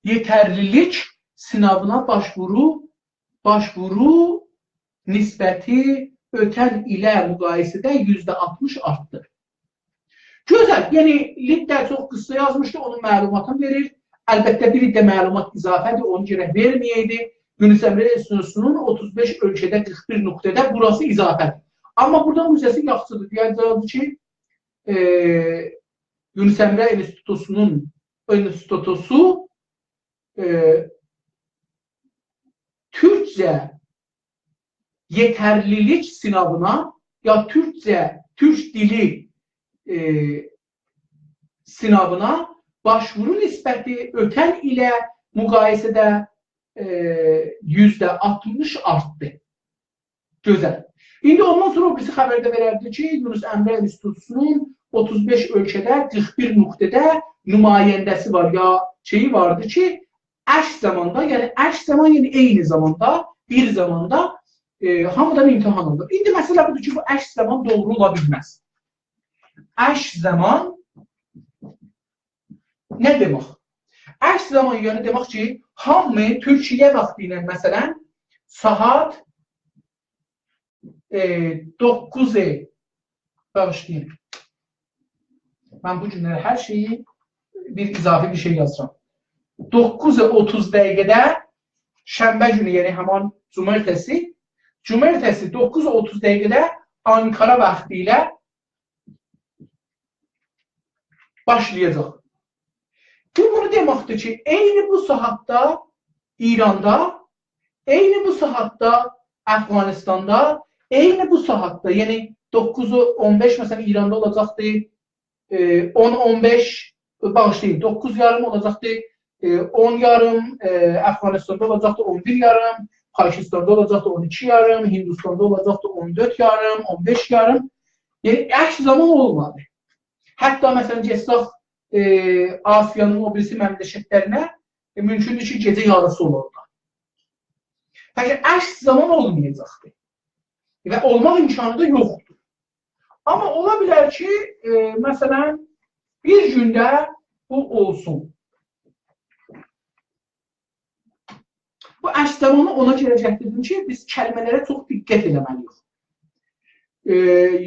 یئترلیلیک سیناوینا باشوورو، باشوورو نسبتی اؤتن ایله مقایسه‌ده یوزده آلتمیش آرتدی. گؤزل، یعنی لیدده چوخ قیسا یازمیشدی، اونون معلوماتینی وئریر. البته، بیر ده معلومات اضافه‌دیر، اونو گرک وئرمه‌یه‌یدی. یونس امره انستیتوسونون اوتوز بئش اؤلکه‌ده قیرخ بیر نقطه‌ده بوراسی اضافه‌دیر. آمما بورادا بو حیصه‌سی یاخشیدیر. دئیه‌جه‌ییک کی، ائ، یونس امره انستیتوسونون، انستیتوسو، ائ، تورکجه یئترلیلیک سیناوینا، یا تورکجه، تورک دیلی، ائ، سیناوینا باشوورو نسبتی اؤتن ایله مقایسه‌ده، ائ، یوزده آلتمیش آرتدی. گؤزل. ایندی اوندان سونرا او بیریسی خبری ده وئرردی کی، یونس امره انستیتوسونون اوتوز بئش اؤلکه‌ده قیرخ بیر نقطه‌ده نماینده‌سی وار، یا شئیی واردی کی، عکس زاماندا، یعنی عکس زامان، یعنی عینی زاماندا، بیر زاماندا، ائ، هامیدان امتحان آلینیر. ایندی مسئله بودور کی، بو عکس زامان دوغرو اولا بیلمز. عکس زامان نه دئمک؟ عکس زامان، یعنی دئمک کی، هامی تورکیه واختی ایله، مثلا، ساعات، ائ، دوققوز، باغیشلایین. من بو گونلری هر شئیی بیر اضافی بیر شئی یازیرام. دوققوز اوتوز دقیقه‌ده شنبه گونو، یعنی همان جمعه‌ارتسی، جمعه‌ارتسی دوققوز اوتوز دقیقه‌ده آنکارا واختی ایله باشلایاجاق. بو، بونو دئمکدیر کی، عینی بو ساعاتدا ایراندا، عینی بو ساعاتدا افغانستاندا، عینی بو ساعاتدا، یعنی دوققوز اون بئش، مثلا، ایراندا اولاجاقدی، ائ، اون اون بئش، باغیشلایین، دوققوز یاریم اولاجاقدی، ائ، اون یاریم، ائ، افغانستاندا اولاجاقدی اون بیر یاریم، پاکستاندا اولاجاقدی اون ایکی یاریم، هندوستاندا اولاجاقدی اون دؤرد یاریم، اون بئش یاریم. یعنی، عکس زامان اولمادی. حتی، مثلا، گئتسک، ائ، آسیانین او بیریسی مملکتلرینه، ائ، مومکوندور کی، گئجه یاریسی اولا اورادا. بلکه عکس زامان اولمایاجاقدی. و اولماق امکانی دا یوخدور. آمما اولا بیلر کی، ائ، مثلا، بیر گونده بو اولسون. بو عکس زامانی اونا گؤره گتیردیم کی، بیز کلمه‌لره چوخ دقت ائله‌مه‌لی‌ییک. ائ،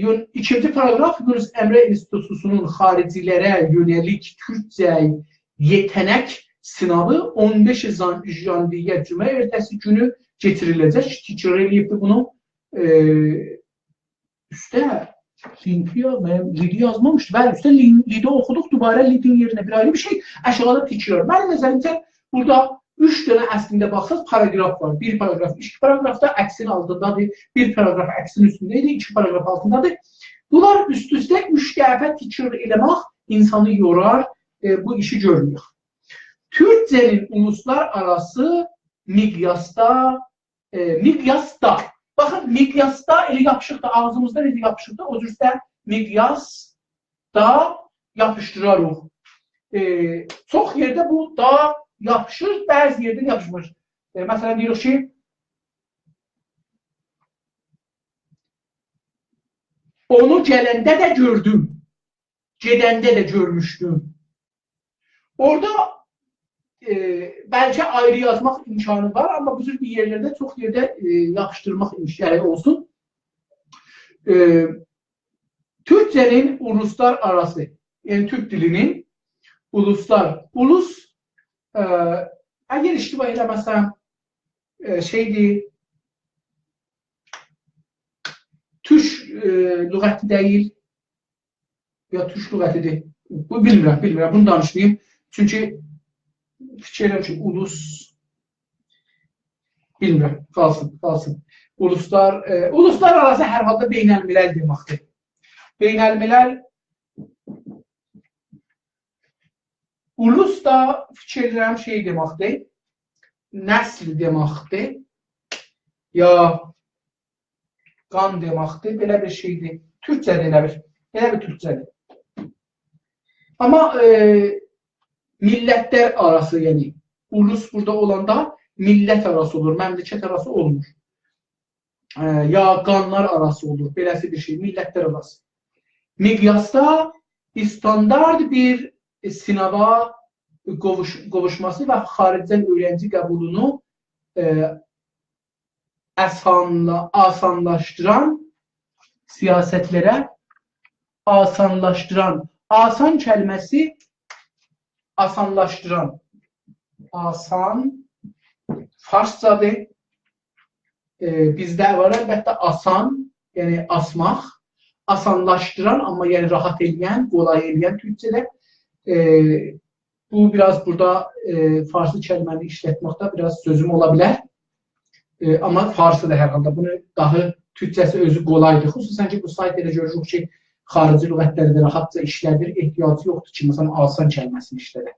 یون-، ایکینجی پاراگراف یونس امره اینستیتوسونون خارجی‌لره یؤنه‌لیک تورکجه یئته‌نک سیناوی اون بئش ژان-، ژانویه جمعه ائرته‌سی گونو کئچیریله‌جک. تکرار ائله‌ییبدی بونو. ائ، اوسته لینکی یا-، من لیدی یازمامیشدی. بلی، اوسته لین-، لیدی اوخودوق، دوباره لیدین یئرینه بیر آیری بیر شئی، آشاغیدا تکرار. منیم نظریمجه بورادا اوچ دنه اصلینده باخساز پاراگراف وار. بیر پاراگراف ایکی پاراگرافدا عکسین آلتیندادیر، بیر پاراگراف عکسین اوستونده ایدی، ایکی پاراگراف آلتیندادیر. بونلار اوست-اوسته اوچ دفعه تکرار ائله‌مک اینسانی یورار، ائ، بو ایشی گؤرمه‌یک. تورکجه‌نین اولوسلار آراسی مقیاسدا، ائ، مقیاسدا. باخین، مقیاسدا ائله یاپیشیقدی، آغزیمیزدا ائله یاپیشیقدی، او جور ده مقیاسدا یاپیشدیراریق. ائ، چوخ یئرده بو دا یاپیشیر، بعضی یئرده یاپیشمیر. ائ، مثلا، دئییریک کی، اونو گلنده ده گؤردوم، گئدنده ده گؤرموشدوم. اورادا، ائ، بلکه آیری یازماق امکانی وار، آمما بو جور بیر یئرلرده چوخ یئرده، ائ، یاپیشدیرماق امکانی اولسون. ائ، تورکجه‌نین اولوسلار آراسی، یعنی تورک دیلینین اولوسلار، اولوس، ائ، اگر اشتباه ائله‌مه‌سم، ائ، شئیدیر، تورک، ائ، لغتی دئییل، یا تورک لغتیدیر. بو بیلمیرم، بیلمیرم. بونو دانیشماییم. چونکی فیکیر ائدیرم کی، اولوس، بیلمیرم. قالسین، قالسین. اولوسلار، ائ، اولوسلار آراسی هر حالدا بین‌الملل دئمکدیر. بین‌الملل، اولوس دا فیکیر ائدیرم شئی دئمکدیر، نسل دئمکدیر، یا قان دئمکدیر، بئله بیر شئیدیر. تورکجه‌دیر ائله بیر، ائله بیر تورکجه‌دیر. آمما، ائ، میللتلر آراسی، یعنی اولوس بورادا اولاندا میللت آراسی اولور، مملکت آراسی اولمور. ائ، یا قانلار آراسی اولور، بئله‌سی بیر شئی، میللتلر آراسی. مقیاسدا استاندارد بیر، ائ، سیناوا قوووش-، قوووشماسی و خارجدن اؤیرنجی قبولونو، ائ، آسانلا-، آسانلاشدیران سیاستلره، آسانلاشدیران، آسان کلمه‌سی آسانلاشدیران، آسان فارسجادیر. ائ، بیزده وار البته آسان، یعنی آسماق، آسانلاشدیران، آمما یعنی راحت ائله‌ین، قولای ائله‌ین تورکجه‌ده. ائ، بو بیر آز بورادا، ائ، فارسی کلمه‌نی ایشلتمکده بیر آز سؤزوم اولا بیلر. ائ، آمما فارسی دا هر حالدا بونو داها تورکجه‌سی اؤزو قولایدیر. خصوصا کی، بو سایت ائله گؤروروک کی، خارجی لغتلری ده راحتجا ایشله‌دیر، احتیاجی یوخدور کی، مثلا، آسان کلمه‌سینی ایشلده.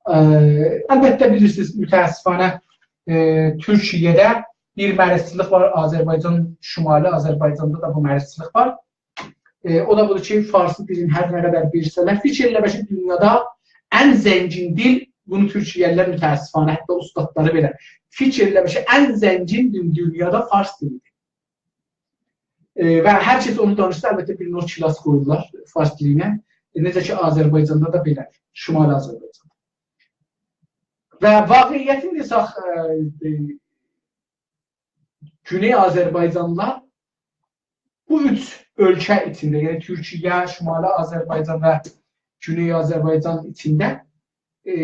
ائ، البته بیلیرسینیز، متأسفانه، ائ، تورکیه‌ده بیر مریضچیلیک وار، آذربایجان، شمالی آذربایجاندا دا بو مریضچیلیک وار. ائ، او دا بودور کی، فارسی دیلین هر نه قدر بیلسه‌لر، فیکیر ائله بیل کی، دونیادا ان زنگین دیل، بونو تورکیه‌لی‌لر متأسفانه، حتی اوستادلاری بئله، فیکیر ائله بیل کی، ان زنگین دیل دونیادا فارس دیلیدیر. ائ، و هر کس اونو دانیشسا، البته، بیر نوع کلاس قورورلار فارس دیلینه. ائ، نئجه کی، آذربایجاندا دا بئله‌دیر، شمالی آذربایجاندا. و واقعیتین دئسک، ائ، ائ، گونئی آذربایجانلا بو اوچ اؤلکه ایچینده، یعنی تورکیه، شمالی آذربایجان و گونئی آذربایجان ایچینده، ائ،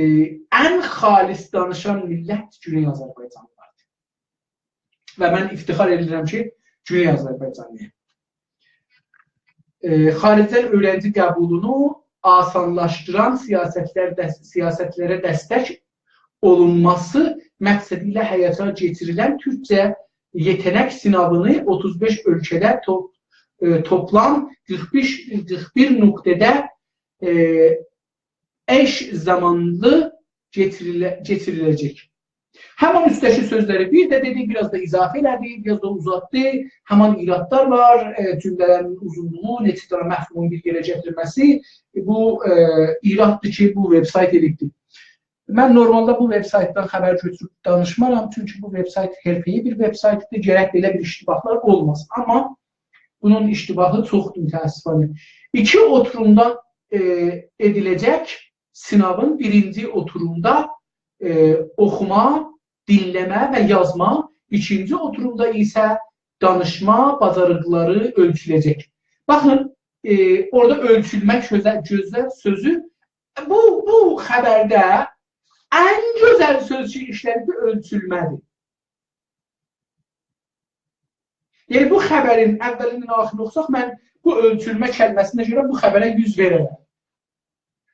ان خالص دانیشان میللت گونئی آذربایجانلی‌لاردیر. و من افتخار ائدیرم کی، گونئی آذربایجانلی‌یام. ائ، خارجدن اؤیرنجی قبولونو آسانلاشدیران سیاستلر دس-، سیاستلره دستک اولونماسی مقصدی ایله حیاتا کئچیریلن تورکجه یئته‌نک سیناوینی اوتوز بئش اؤلکه‌ده تو-، ائ، توپلام قیرخ بئش، قیرخ بیر نقطه‌ده، ائ، ائش زامانلی کئچیریله-، کئچیریله‌جک. همان اوسته‌کی سؤزلری بیر ده دئدی، بیر آز دا اضافه ائله‌دی، بیر آز دا اوزاتدی. همان ایرادلار وار، ائ، جمله‌لرین اوزونلوغو، نئچه دنه مفهومون بیر یئره گتیرمه‌سی، ائ، بو، ائ، ایراددیر کی، بو وبسایت ائلیکدیر. من نورمالدا بو وبسایتدان خبر گؤتوروب دانیشمارام، چونکی بو وبسایت حرفه‌ای بیر وبسایتدیر، گرک بئله بیر اشتباهلار اولماسین. آمما بونون اشتباهی چوخدور، متأسفانه. ایکی اوتورومدا، ائ، ائدیله‌جک سیناوین بیرینجی اوتورومدا، ائ، اوخوما، دینله‌مه و یازما، ایکینجی اوتورومدا ایسه، دانیشما باجاریقلاری اؤلچوله‌جک. باخین، ائ، اورادا اؤلچولمک سؤزه، گؤزل سؤزو، بو، بو خبرده ان گؤزل سؤز کی ایشله‌نیبدیر، اؤلچولمه‌دیر. یعنی، بو خبرین اولیندن آخیرینی اوخوساق، من بو اؤلچولمه کلمه‌سینه گؤره بو خبره یوز وئررم.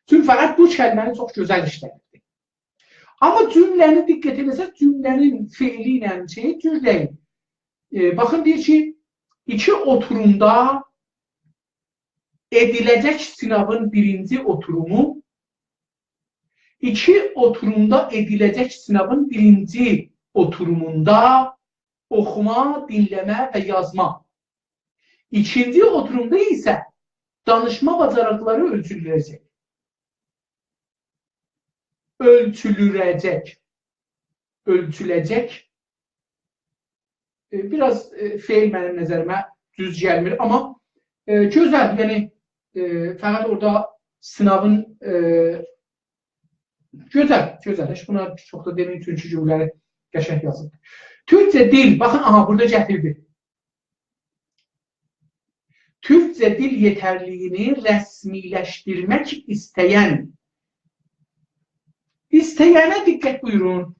چونکی فقط بو کلمه‌نی چوخ گؤزل ایشله‌دیبدیر. آمما جمله‌نی دقت ائله‌سز، جمله‌نین فعلی ایله شئیی جور دئییل. ائ، باخین، دئییر کی، ایکی اوتورومدا ائدیله‌جک سیناوین بیرینجی اوتورومو، ایکی اوتورومدا ائدیله‌جک سیناوین بیرینجی اوتوروموندا اوخوما، دینله‌مه و یازما. ایکینجی اوتورومدا ایسه دانیشما باجاریقلاری اؤلچوله‌جک. اؤلچوله‌جک. اؤلچوله‌جک. ائ، بیر آز، ائ، فعل منیم نظریمه دوز گلمیر، آمما، ائ، گؤزل، یعنی، ائ، فقط اورادا سیناوین، ائ، گؤزل، گؤزل. هئچ بونا چوخ دا دئمه‌یین، چونکی جمله‌لری قشنگ یازیب. تورکجه دیل، باخین، آها، بورادا گتیردی. تورکجه دیل یئترلیگینی رسمی‌لشدیرمک ایسته‌ین. ایسته‌ینه دقت بویورون.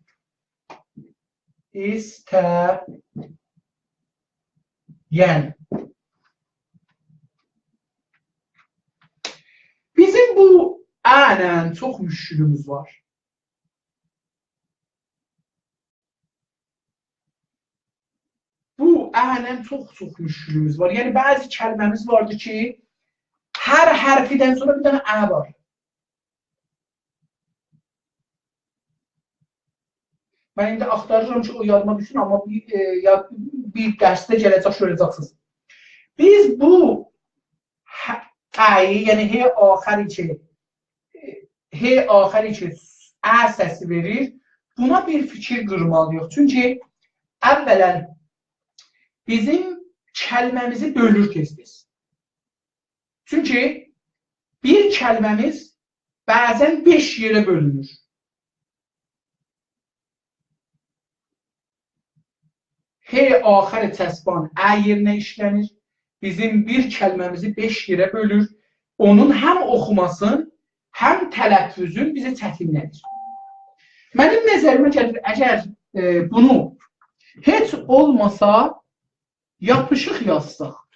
ایسته‌ین. بیزیم بو «ا»له چوخ مشکلیمیز وار. بو «ا»له چوخ-چوخ مشکلیمیز وار. یعنی، بعضی کلمه‌میز واردیر کی، هر حرفیندن سونرا بیر دنه «ا» وار. من ایندی آختاریرام کی، او یادیما دوشسون، آمما بیر، ائ، یا، بیر درسده گله‌جک، گؤره‌جکسینیز. بیز بو «ه»، «ا»یی، یعنی «ه» آخری کی، «ه» آخری کی «ا» سسی وئریر، بونا بیر فیکیر قورمالی‌ییق. چونکی اولاً بیزیم کلمه‌میزی بؤلور تئز-تئز. چونکی بیر کلمه‌میز بعضاً بئش یئره بؤلونور. «ه» آخری چسبان «ا» یئرینه ایشله‌نیر. بیزیم بیر کلمه‌میزی بئش یئره بؤلور. اونون هم اوخوماسین، هم تلفظون بیزه چتینله‌دیر. منیم نظریمه گلیر، اگر، ائ، بونو هئچ اولماسا یاپیشیق یازساق.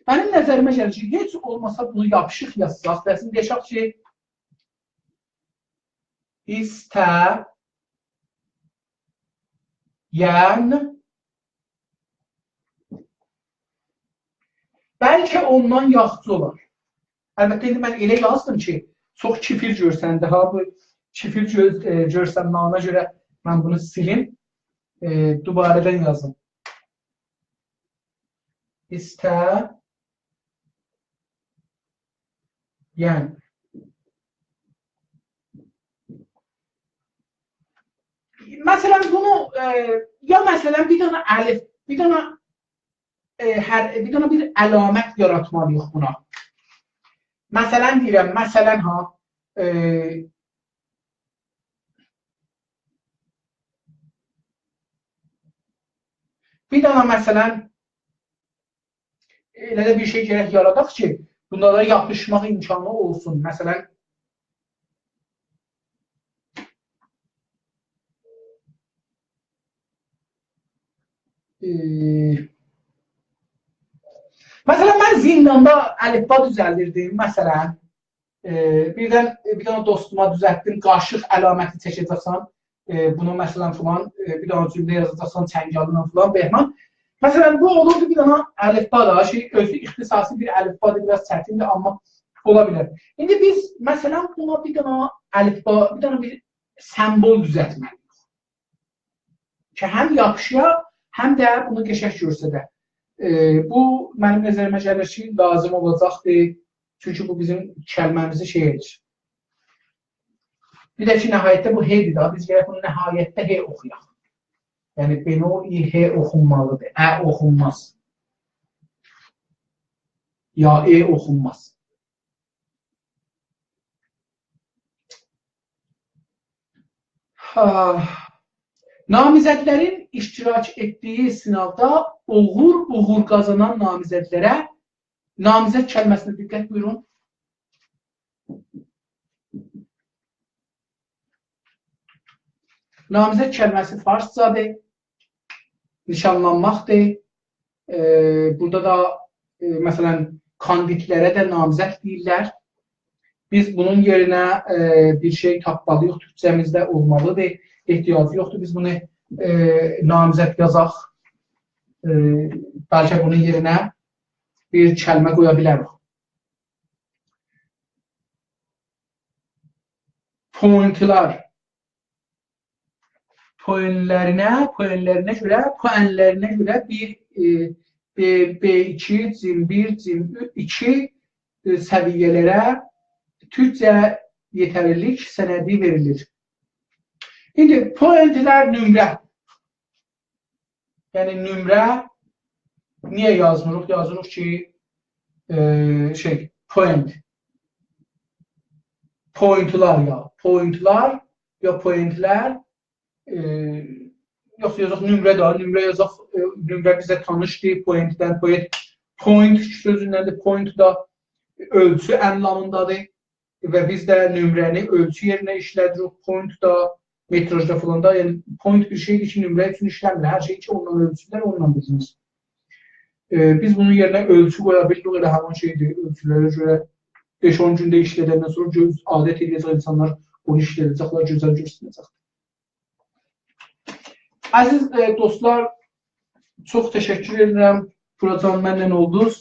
منیم نظریمه گلیر کی، هئچ اولماسا بونو یاپیشیق یازساق، مثلاً دئیک کی، ایسته‌ین، بلکه اوندان یاخشی اولار. البته، ایندی من ائله یازدیم کی، چوخ کیفیر گؤرسندی ها، بو کیفیر گؤر-، ائ، گؤرسنمه‌یینه گؤره من بونو سیلیم، ائ، دوباره‌دن یازیم. ایسته‌ین. مثلاً بونو، ائ، یا مثلاً بیر دنه الف، بیر دنه، ائ، هر، بیر دنه بیر علامت یاراتمالی‌ییق بونا. مثلاً دئییرم، مثلاً ها، ائ، بیر دنه مثلاً ائله ده بیر شئی گرک یاراداق کی، بونلارا یاپیشماق امکانی اولسون. مثلاً، ائ، مثلاً، من زنداندا الفبا دوزلدیردیم، مثلاً، ائ، بیردن، ائ، بیر دنه دوستوما دوزلتدیم، قاشیق علامتی چکه‌جکسن، ائ، بونو، مثلاً، فلان، ائ، بیر دنه جمله یازاجاقسان، چنگالینان فلان، بهمان. مثلاً، بو اولوردو بیر دنه الفبا دا، شئی، اؤزو اختصاصی بیر الفبادیر، بیر آز چتیندیر، آمما اولا بیلر. ایندی بیز، مثلاً، بونا بیر دنه الفبا، بیر دنه بیر سمبول دوزلتمه‌لی‌ییک کی، هم یاپیشا، هم ده بونو قشنگ گؤرسده. ائ، بو، منیم نظریمه گلیر کی، لازیم اولاجاقدیر. چونکی بو بیزیم کلمه‌میزی شئی ائدیر. بیر ده کی، نهایتده بو «ه»دیر دا. بیز گرک بونو نهایتده «ه» اوخویاق. یعنی، به نوعی «ه» اوخونمالیدیر. «ا» اوخونماز. یا «ا» اوخونماز. آه، نامزدلرین اشتراک ائتدیگی سیناودا اوغور-اوغور قازانان نامزدلره، نامزد کلمه‌سینه دقت بویورون. نامزد کلمه‌سی فارسجادیر، نیشانلانماقدیر. ائ، بورادا دا، ائ، مثلا، کاندیدلره ده نامزد دئییرلر. بیز بونون یئرینه، ائ، بیر شئی تاپمالی‌ییق، تورکجه‌میزده اولمالی‌دیر، احتیاجی یوخدور بیز بونو، ائ، نامزد یازاق. ائ، بلکه بونون یئرینه بیر کلمه قویا بیلریک. پوینتلار. پوینلرینه، پوینلرینه گؤره، پوینلرینه گؤره بیر، ائ، ب، ب ایکی، جیم بیر، جیم ایکی، ائ، سویه‌لره تورکجه یئترلیلیک سندی وئریلیر. ایندی پوینتلر نمره. یعنی نمره نییه یازمیریق؟ یازیریق کی، ائ، شئی، پوینت. پوینتلار یا، پوینتلار یا پوینتلر، ائ، یوخ، یازاق نمره ده، نمره یازاق، ائ، نمره بیزه تانیشدیر، پوینتدن، پوینت، پوینت سؤزوندندیر، پوینت دا اؤلچو آنلامیندادیر. و بیز ده نمره‌نی اؤلچو یئرینه ایشله‌دیریک. پوینت دا متراژدا فلان دا، یعنی پوینت بیر شئیدیر کی، نمره اوچون ایشله‌میر. هر شئی کی، اوننان اؤلچولر، اوننان بیلینیر. ائ، بیز بونون یئرینه اؤلچو قویا بیلیریک، ائله همین شئیدیر. اؤلچولره گؤره بئش-اون گونده ایشله‌دندن سونرا گؤز عادت ائده‌جک، اینسانلار اونو ایشله‌ده‌جکلر، گؤزل گؤرسنه‌جک. عزیز، ائ، دوستلار، چوخ تشکر ائدیرم. بوراجان منله اولدونوز.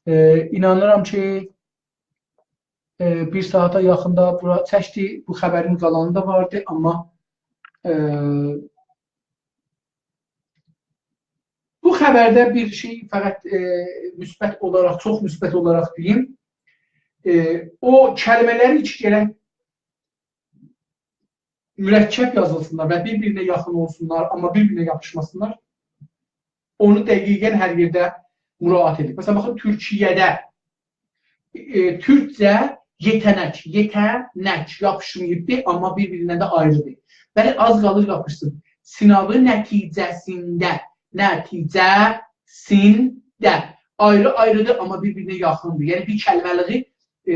ائ، اینانیرام کی، ائ، بیر ساعاتا یاخیندا بورا چکدی. بو خبرین قالانی دا واردی، آمما، ائ، بو خبرده بیر شئی فقط، ائ، مثبت اولاراق، چوخ مثبت اولاراق دئییم. ائ، او کلمه‌لری کی، گرک مرکب یازیلسینلار و بیر-بیرینه یاخین اولسونلار، آمما بیر-بیرینه یاپیشماسینلار. اونو دقیقا هر یئرده مراعات ائدیب. مثلا، باخین، تورکیه‌ده، ائ، تورکجه یئته‌نک، یئته‌نک یاپیشماییبدیر، آمما بیر-بیریندن ده آیریدیر. بلی، آز قالیر یاپیشسین. سیناوی نتیجه‌سینده، نتیجه‌سینده. آیری-آیریدیر، آمما بیر-بیرینه یاخیندیر. یعنی، بیر کلمه‌لیگی، ائ،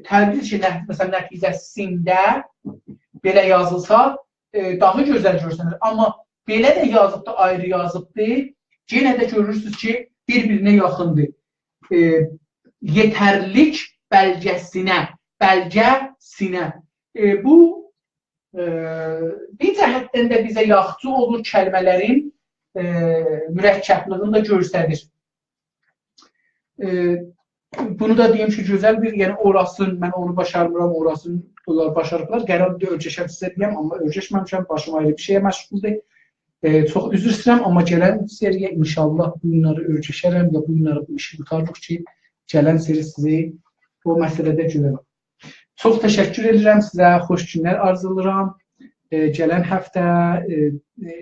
تقدیر کی، نه، مثلا، نتیجه‌سینده بئله یازیلسا، ائ، داها گؤزل گؤرسنیر. آمما بئله ده یازیبدی، آیری یازیبدی، یئنه ده گؤرورسونوز کی، بیر-بیرینه یاخیندیر. ائ، یئترلیلیک بلگه‌سینه، بلگه‌سینه. ائ، بو، ائ، بیر جهتدن ده بیزه یاخچی اولور، کلمه‌لرین، ائ، مرکبلیگینی ده گؤستریر. ائ، بونو دا دئییم کی، گؤزل بیر، یعنی اوراسین، من اونو باشارمیرام، اوراسین اونلار باشاریبلار. قراردی اؤرگشم سیزه دئیم، آمما اؤرگشمه‌میشم، باشیم آیری بیر شئیه مشغولدور. ائ، چوخ عذر ایسته‌ییرم، آمما گلن سری‌یه انشاءالله بو گونلری اؤرگشرم، یا بو گونلری بو ایشی قوتاریریق کی، گلن سری سیزی او مسئله‌ده گؤرم. چوخ تشکر ائدیرم سیزه، خوش گونلر آرزولاییرام. ائ، گلن هفته، ائ، ائ،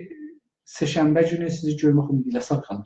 سه‌شنبه گونو سیزی گؤرمک امیدی ایله، ساغ قالین.